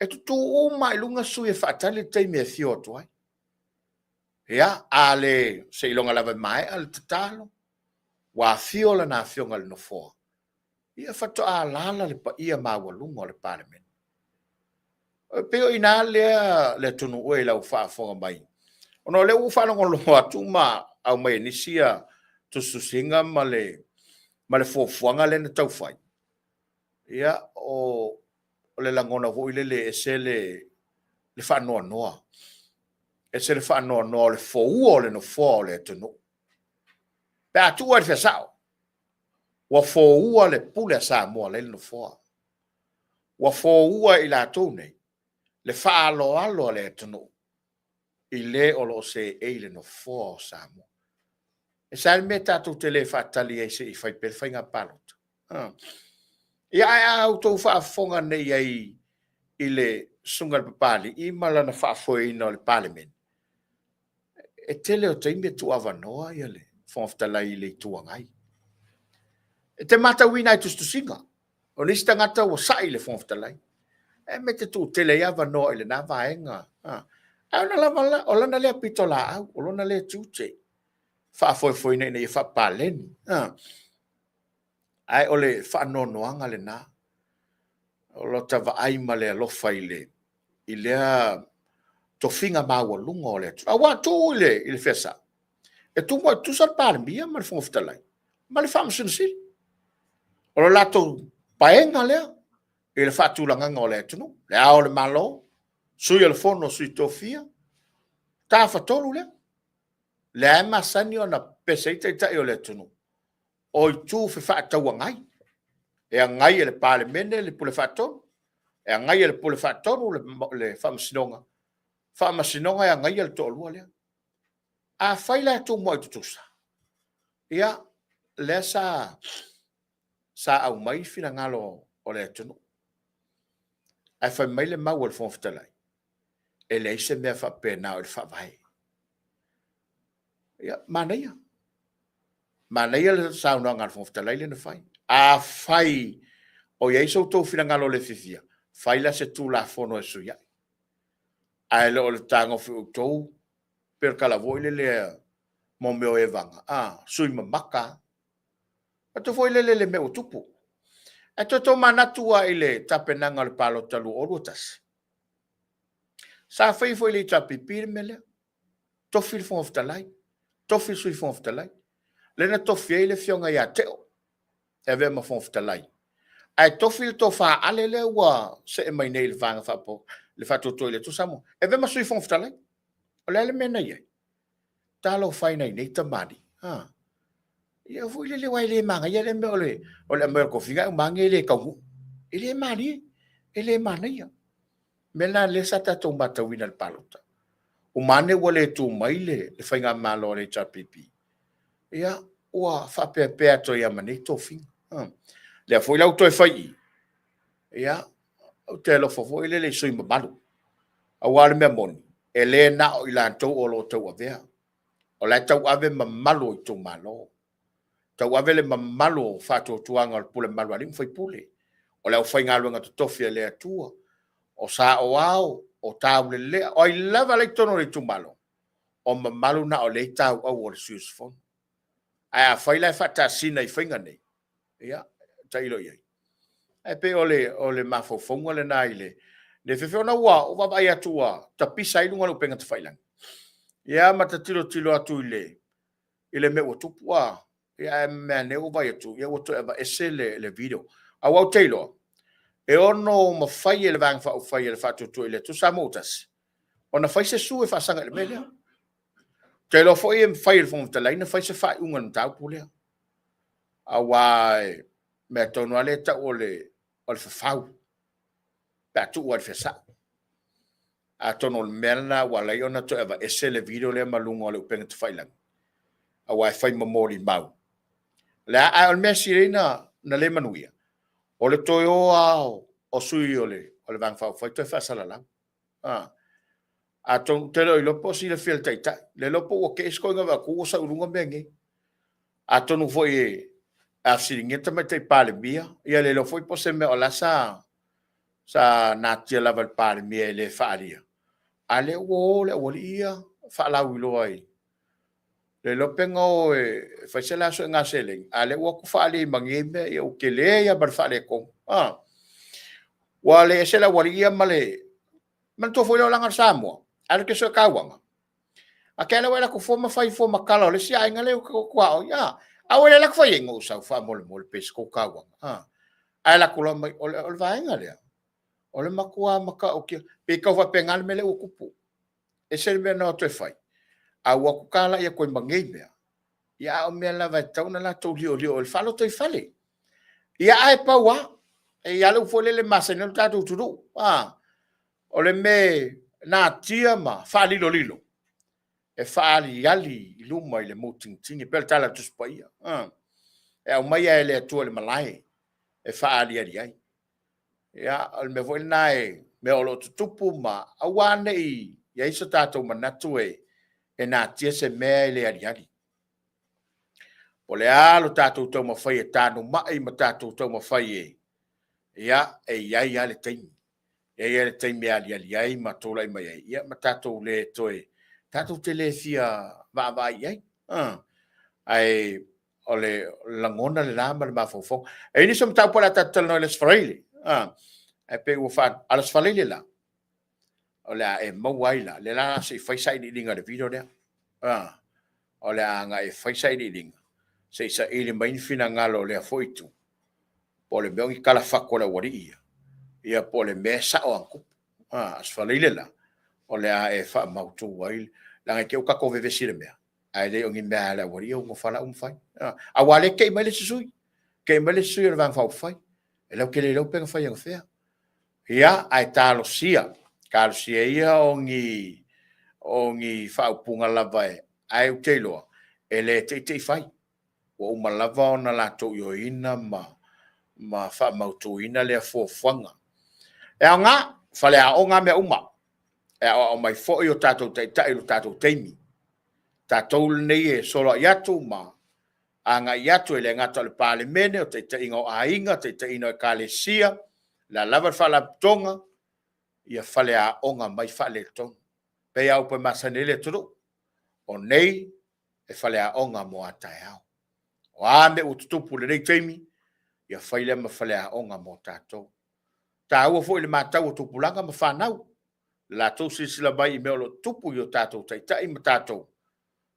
e tutu uma lava i luga sui usufono e faatali le taimi e afio atu ai. Ia, a le seiloga lava e maea le tatalo, ua afio lana Afioga i le Nofoa, ia faatoa alaala le paia maualuga o le Palemene. E pei o i ina lea le atunuu e i lau faafofoga mai, ona o lea ua ou faalogologo atu ma aumai e nisi ia tusitusiga ma le fuafuaga lea na taufai, ia, o le lagona foi lele e ese le faanoanoa, ese le faanoanoa o le foua o le nofoa o le atunuu. Pe a tuu lava i le fea sao, ua foua le pule a Samoa lea e i le nofoa. Ua foua e i latou nei le faaaloalo a le atunuu i le o lo o seei i le nofoa o Samoa. E se a le mea tatou te le faatali ai se i fai pea le faiga palota? Ia, ae a outou faafofoga nei i ai i le susuga i le Papalii ma lana faafoeina o le Palemene, e tele o taimi e tuuavanoa le Fofoga Fetalai i le Itu Agai. E te matauina lava i tusitusiga, o le isi tagata ua sai i le Fofoga Fetalai, e mea e te tuutele ai avanoa i lena vaega. Ae ona lava, o lana lea pitolaau, o lona lea tiute, faafoefoeina ina ia faapaleni. Ae o le faanoanoaga lena, o lota vaai ma le alofa i lea tofiga maualuga o le atunuu. Aua tuu i le fea sao, e tumua tutusa le Palemia ma le Fofoga Fetalai ma le Faamasino Sili. O le latou paega lea. i le faatulagaga o le atunuu, le Ao o le Malo, Sui o le Fono a Sui Tofia, tafatolu lea. Lea e masani ona pepese ai taitai o le atunuu, o itu fefaatauagai. E agai e le Palemene le Pule Faatonu, e agai e le Pule Faatonu le Faamasinoga, Faamasinoga e agaia le toalua lea. Afai la e tumuai tutusa, ia, lea sa aumai finagalo o le atunuu, ae fai mai le mau a le Fofoga Fetalai, e leai se mea faapena o i le Faavae. Ia, manaia, manaia le saunoaga a le Fofoga Fetalai lea na fai. Afai o i ai so outou finagalo le fiafia, fai la se Tulafono e sui ai, ae le o le fetagofi o outou, pei o le tala foi lele mo mea o evaga, sui mamata lava. Faapea foi lele i le mea ua tupu. Ae toe tomanatu lava i le tapenaga o le palota 2021, sa faia foi e le HRPP le mea lea, tofi le Fofoga Fetalai, tofi le Sui Fofoga Fetalai. Lea na tofi ai le Afioga ia Teo e avea ma Fofoga Fetalai, ae tofi le Tofa Ale lea ua see mai nei i le Vaega le Faatuatua i le Atua Samoa, e avea ma Sui Fofoga Fetalai. O le a le mea na i ai? Talofa e i nai nei tamalii, a! Ia foi lele aua e le manaia le mea o le aumai o le tofiga ae uma ane e le taunuu. E le malie, e le manaia. O le mea lena lea sa tatou matauina i le palota. Uma ane ua le tu mai le faigamalo a le HRPP, ia ua faapeapea atu ai lava ma nei tofiga. O lea foi la ua toe fai i i, ia, ou te alofa foi lele i sui usufono mamalu, aua o le mea moni, e le na o i latou o lo o tauavea, o la e tauave mamalu o itumalo, tauave le mamalu o faatuatuaga o le pule mamalu a alii ma faipule, o le aufaigaluega totofi a le Atua, o saoao, o taulelea, o ai lava la e i totonu o le itumalo, o mamalu na o lea e i tauau o le sui usufono. Ae afai la e faatasina i faiga nei, ia tailo i ai. Ae pei o le mafaufauga lena i le fefe, ona ua ou vaavaai atu ua tapisa ai luga o le upega tafailagi, ia ma ta tilotilo atu i le mea ua tupu, ae mea ane ua vaai atu ua toe aveese le video. Aua ou te iloa, e ono mafai e le Vaega Faaupufai a le Faatuatua i le Atua Samoa ua Tasi ona fai se sue e faasaga i le mea lea. Ou te iloa foi e mafai e le Fofoga Fetalai ona fai se faaiuga i le mataupu lea. Aua o le mea tonu lava lea e tau o le fafau pe a tuu lava i le fea sao. Atonu o le mea lena ua ala ai ona toe aveese le video lea ma luga o le upega tafailagi, aua e fai ma molimau. Ae o le mea sili ai ona le manuia, o le toe o lava o sui o le Vaega Faaupufai toe faasalalau. Atonu ou te le o iloa po o silafia e le Taitai, le iloa po ua te i se toeaina vaai atu ua sau i luga mea nei. Atonu foi a fesiligia le Tamaitai Palemia, ia le iloa foi po o se mea o la e sa natia lava e le Palemia e le faaalia, a o lea ua o le aualii ia faalauiloa i le iloa pe na o e fai se la suega seleni, a o lea ua o atu faaali ai ma nei mea, ia ua tele lava ma le faaletonu. Ua le ese le aualii ia ma le... Manatua foi lea o lana le Samoa, alu e te sue tauaga, a te alu e alu atu fua ma fai fua ma tala o le isi aiga lea e o tuaoi. A ua le alu atu fai ai, na ou sau faamolemole pe i ai se tou tauaga. Ae alu atu loa aumai, o le vaega lea, o le matua matautia, pei e tau faapena le mea lea ua tupu. E ese le mea na o atu e fai, ae ua o atu talai atu ai ma nei mea, ia a o mea lava e tatau ona latou liolio i le faalotoifale. Ia ae pau lava, e i ai lava le upu foi lele e masani ai lo tatou atunuu, o le mea e natia ma faalilolilo, e faaaliali i luma i le mutigitigi, e pei o le tala a le Tusi Paia. E aumai lava e le Atua i le malae e faaaliali ai. Ia, o le mea foi lena e mea o lo o tutupu ma aua ne i i ai so tatou manatu e natia se mea e le aliali. O le a lo tatou taumafai e tanumai ma tatou taumafai e, ia, e i ai lava le taimi. E i ai le taimi e aliali ai ma tulai mai ai, ia ma tatou le toe, tatou te le fia vaavaai i ai. Ae o le lagona lena ma le mafaufauga. E i ai nisi o mataupu o le a tatou talanoa i le Aso Faraile, ae pei ua faa... A o le Aso Faraile la, o le a e maua ai la, lea la se i fai sailiiliga i le video lea. O le a agai e fai sailiiliga, se i saili mai ni finagalo o lea foi itu, po o le mea o ni tala fatu a le aualii ia, Ia po o le mea e sao a tupu. Aso Faraile la, o le a e faamautu ai, leaga i te i ua tatou vevesi i le mea, ae le o ni mea a le aualii ia ua nofo lava uma fai. Aua o lea e te i mai le isi sui, te i mai le isi sui o le Vaega Faaupufai, e latou te le iloa pe na fai anafea. Ia, ae talosia, talosia ia o ni faaupuga lava, ae ou te iloa, e le te i te i fai. Ua uma lava ona latou ioeina ma faamautuina lea fuafuaga. E aoga, faleaoga mea uma, e aoao mai foi o tatou taitai i lo tatou taimi. Tatou lenei e soloai atu ma agai atu, e le gata o le Palemene, o taitaiga o aiga, taitaiga o ekalesia, o le a lava le faalapotopotoga, ia faleaoga mai faaletonu. E pei lava o upu e masani ai le atunuu, o nei e faleaoga mo a taeao. O a mea ua tutupu i lenei taimi, ia fai lea ma faleaoga mo tatou. E taua foi le matau a tupulaga ma fanau, i le latou silasila mai i mea o lo o tutupu i o tatou taitai ma tatou,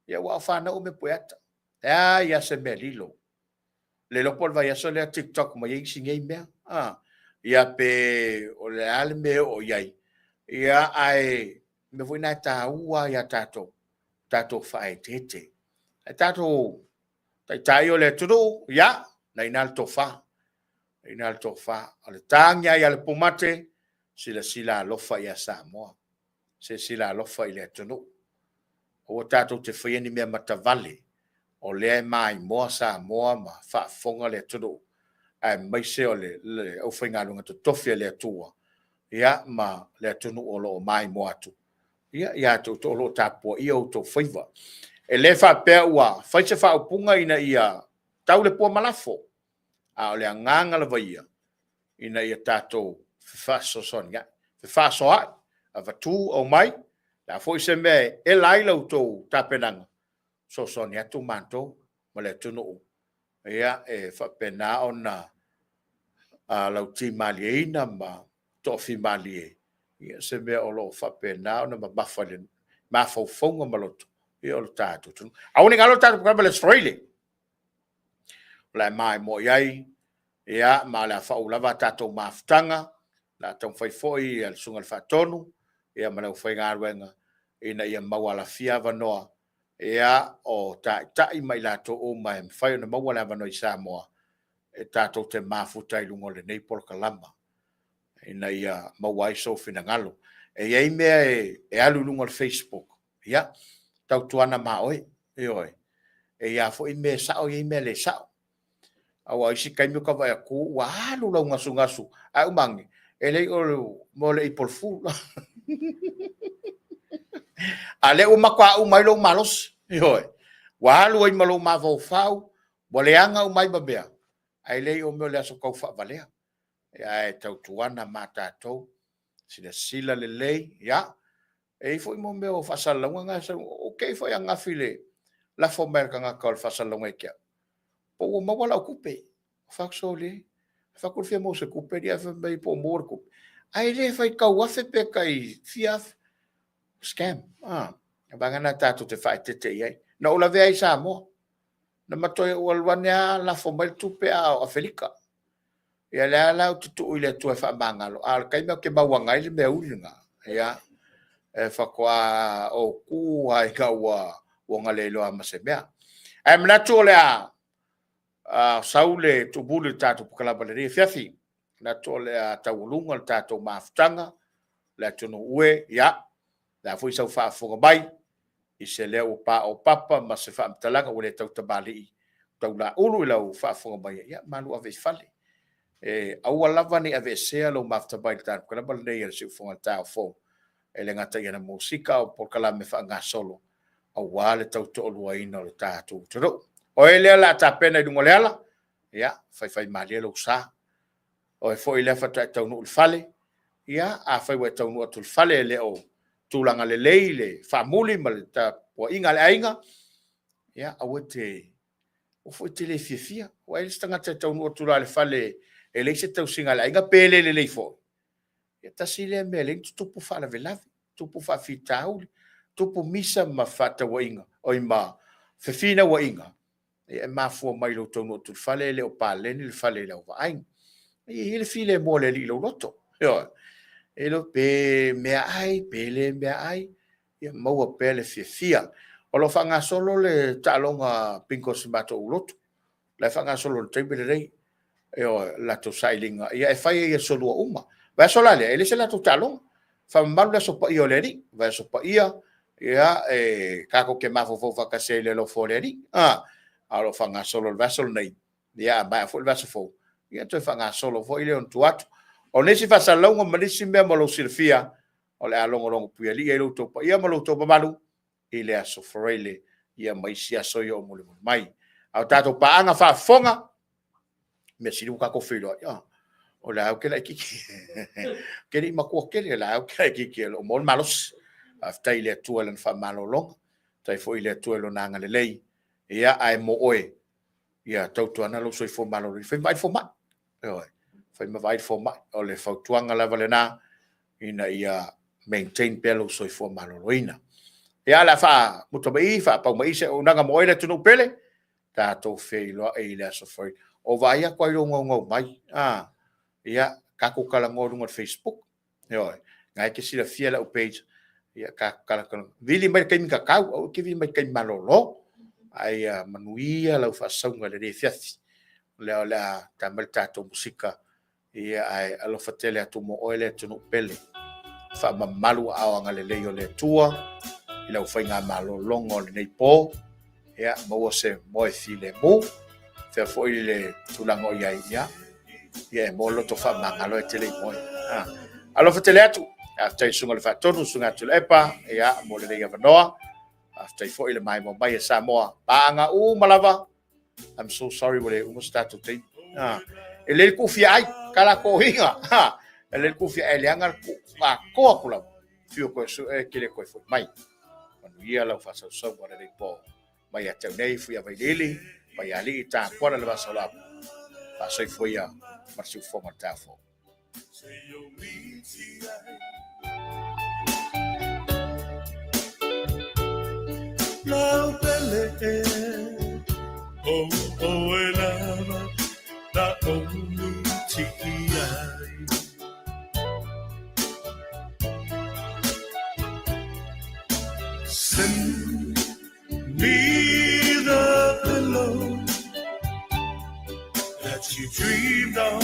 ia aua o fanau o mea pueata. E leai lava se mea lilo. Le iloa po o le vaiaso lea TikTok mai ai isi nei mea, ia pe o le a le mea e oo i ai, ia ae o le mea foi lena e taua lava ia tatou, tatou faaeteete. Ae tatou taitai o le atunuu, ia, o lena e i ina le tofa, o lena e i ina le tofa. O le tagi lava ia le pumate, silasila alofa ia Samoa, silasila alofa i le atunuu. Aua tatou te faia ni mea matavale, o lea e maimoa Samoa ma faafofoga le atunuu, aemaise o le aufaigaluega totofi a le Atua, ia ma le atunuu o lo o maimoa atu ia te outou o lo o tapuaia outou faiva. E le faapea ua fai se faaupuga ina ia tau le pua ma lafo, a o le agaga lava ia, ina ia tatou fefaasoasoaniai, fefaasoaai, avatu aumai, o le a foi se mea e ela ai la outou tapenaga, fesoasoani atu matou ma le atunuu e faapena ona lautimalieina ma toafimalie se mea o lo o faapena ona mamafa i mafaufauga ma loto o le tatou atunuu. Aua ne i galo le tatou polokalame i le Aso Faraile, o le a e maimoa i ai, ia ma o le a faauu lava a tatou mafutaga. O le a taumafai foi le Susuga i le Faatonu ma le aufaigaluega ina ia maualafia avanoa o taitai ma i latou uma e mafai ona maua le avanoa i Samoa e tatou te mafuta ai i luga o lenei polokalama ina ia maua ai sou finagalo. E i ai mea e alu i luga o le Facebook, ia, tautuana ma oe, ioe. E i ai lava foi mea sao e i ai mea le sao. Aua o isi taimi ou te vaai atu ua alu lau gasugasugasu, ae uma ane, e le o le mea o le April Fool. A o lea ua matua uma ai lou malosi, ioe, ua alu ai ma lou mafaufau, ua leaga uma ai ma mea, ae le o mea o le aso taufaavalea. Ae tautuana ma tatou, silasila lelei, ia, e i ai foi mea o faasalalauga na e sau, ou te i foi ananafi i le lafo mai o le tagata o le faasalalauga ia te au, po ua maua lau tupe. Ou fai atu, sole, ou fai atu o le fia maua o se tupe alii ae fai mai po o maua le tupe. Ae le faitau afe pe tai fia afe. Scam. O vaega na tatou te faaeteete i ai. Na ou lavea ai i Samoa. Na matou alu ane lava lafo mai le tupe a o Afelika. Ia lea la ou te tuu i le Atua e faamagalo, a o le taimi ou te mauana ai le meauli lena, ia, e faatoa ou tu lava ina ua na le iloa ma se mea. Ae manatu o le a sau le tuumuli o le tatou polokalame i lenei afiafi. Manatu o le a taualuga le tatou mafutaga, le atunuu e, ia, o le a foi sau faafofoga mai i se leo ua paopapa ma se faamatalaga ua le tautamalii taulaulu i lau faafofoga mai, ia malu ave i fale. E aua lava ne i aveesea lou mafuta mai i le tatou polokalame lenei a le Siufofoga o le Taeao Fou, e le gata i ana musika a o polokalame faagasolo aua le tautoaluaina o le tatou atunuu. O oe lea o le a tapena i luga o le ala, ia, faifaimalie lou sa. O oe foi lea faatoa e taunuu i le fale, ia, afai ua e taunuu atu i le fale e le o tulaga lelei le faamuli ma le tapuaiga a le aiga, ia, aua foi e te le fiafia. Aua e i ai le isi tagata e taunuu atu loa i le fale e leai se tausiga a le aiga pe le lelei foi, ia tasi lea mea e ala ai ona tutupu faalavelave, tutupu faafitauli, tutupu misa ma fefaatauaiga, oi ma fefinauaiga, e mafua mai i lou taunuu atu i le fale e le o paleni le fale i lau vaai. E i ai le filemu o le Alii i lou loto. Ioe. E le pe meaai, pe le meaai, ia maua pea le fiafia. O lo o faagasolo le taaloga bingo a si matou lotu. La e faagasolo i le taimi lenei. Ioe, latou sailiga. Ia e fai ai i aso Lua uma. Vaiaso la lea, e le o se latou taaloga. Faamamalu le Aso Paia o le Alii. Vaiaso Paia, ia, e tatou te mafaufau faatasi ai i le alofa o le Alii. A o lo o faagasolo i le vaiaso lenei, ia a maea foi le vaiaso fou, ia toe faagasolo foi lea i ona tua atu. O nisi faasalalauga ma nisi mea mo lou silafia, o le a logologo puialii ai lo outou paia ma lo outou mamalu i le aso Faraile ia ma isi aso ia o mulimuli mai. A o tatou paaga faafofoga, mea sili ua tatou feiloai, o lea ou te laitiiti. Ou te le i matua tele, o la ou te laitiiti o lo o maua le malosi. Faafetai i le Atua i Lana faamalologa, faafetai foi i le Atua i Lona agalelei, ia ae mo oe, ia tautuana lou soifua maloloina, fai ma vaai le fomai. Ioe, fai ma vaai le fomai. O le fautuaga lava lena ina ia maintain pea lou soifua maloloina. Ia, o le a faamuta mai i, faapau mai i se auaunaga mo oe le atunuu pele, tatou feiloai i le aso Faraile. O vaai atu lava i lou naunau mai, ia, tatou talanoa i luga o le Facebook. Ioe, o lena e te silafia lau page, ia tatou talatalanoa. Vili mai i le taimi tatau, aua e te vili mai i le taimi malolo. Ae ia manuia lau faasauga i lenei afiafi. O lea o le a ta mai le tatou musika, ia ae alofa tele atu mo oe le atunuu pele. Faamamalu aao agalelei o le Atua i lau faiga malologa o lenei po. Ia maua se moe filemu. Fea foi le tulaga o i ai, ia, ia e maua le loto faamagalo ae te le i moe. Ah. Alofa tele atu. Faafetai i le susuga i le Faatonu, susuga Tuilaepa, ia, mo lenei avanoa. Faafetai foi le maimoa mai e Samoa. Paaga uma lava. I'm so sorry ua le uma se tatou taimi. Ah. E le tuufia ai, kalakoiga. Ha. E le tuufia ai, leaga le tuu atoa atu lava. Fiu koe su e ke le koe foi mai. Manuia lau faasausauga o lenei po. Mai ia te au nei, Fuiavailiili, Paialii, Tapuala le vasa o Lapu. Faasoifua ia ma le siufofoga o le taeao fou. Lau pele e o oe lava la ou tiki ai. Send me the pillow that you dreamed of.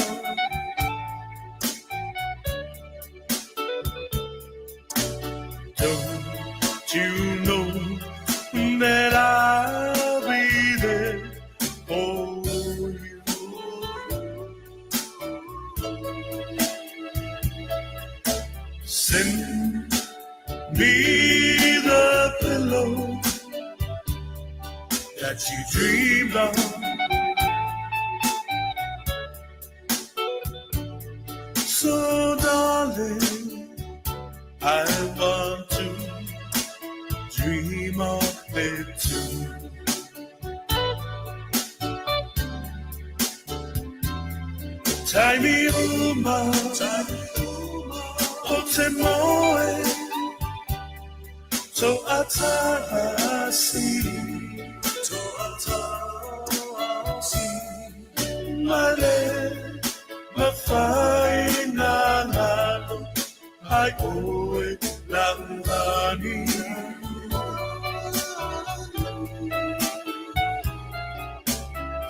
Don't you know that I'll be there for you? Send me the pillow that you dreamed of. So, darling, I want to dream of it too. Taimi uma, o te moe, to atasi, to atasi, male, mawhai nā ngalo, ai oe la uhani.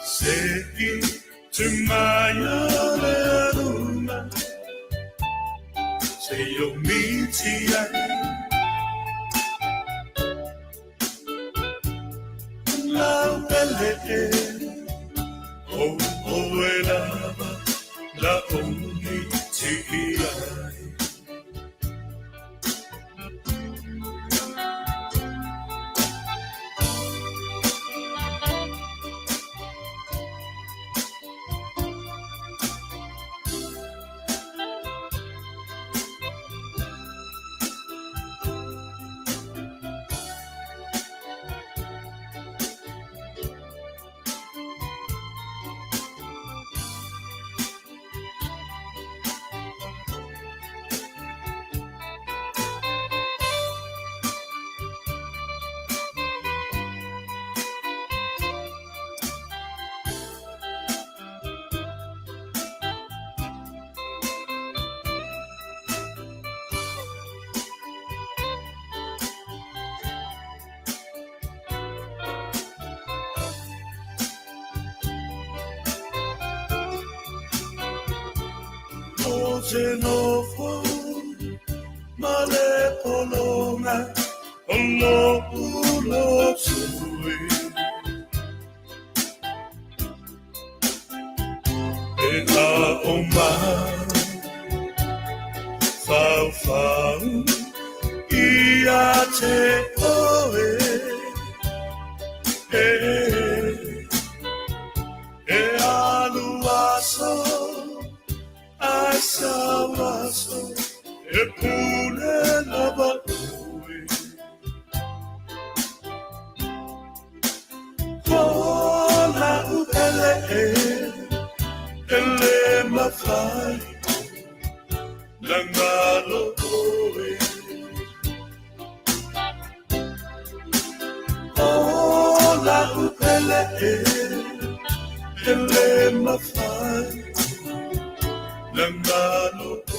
Se i tu mai o le aruna, se o miti ai. Lau pele e, o oe lava, la o miti ai. Ou te nofo ma le pologa o lo'u loto e. E a'o mafaufau ia te oe e. E alu aso ae sau aso e pule lava oe. O la'u pele e, e lē mafai ona galo oe. O la'u pele e, e lē mafai ona galo.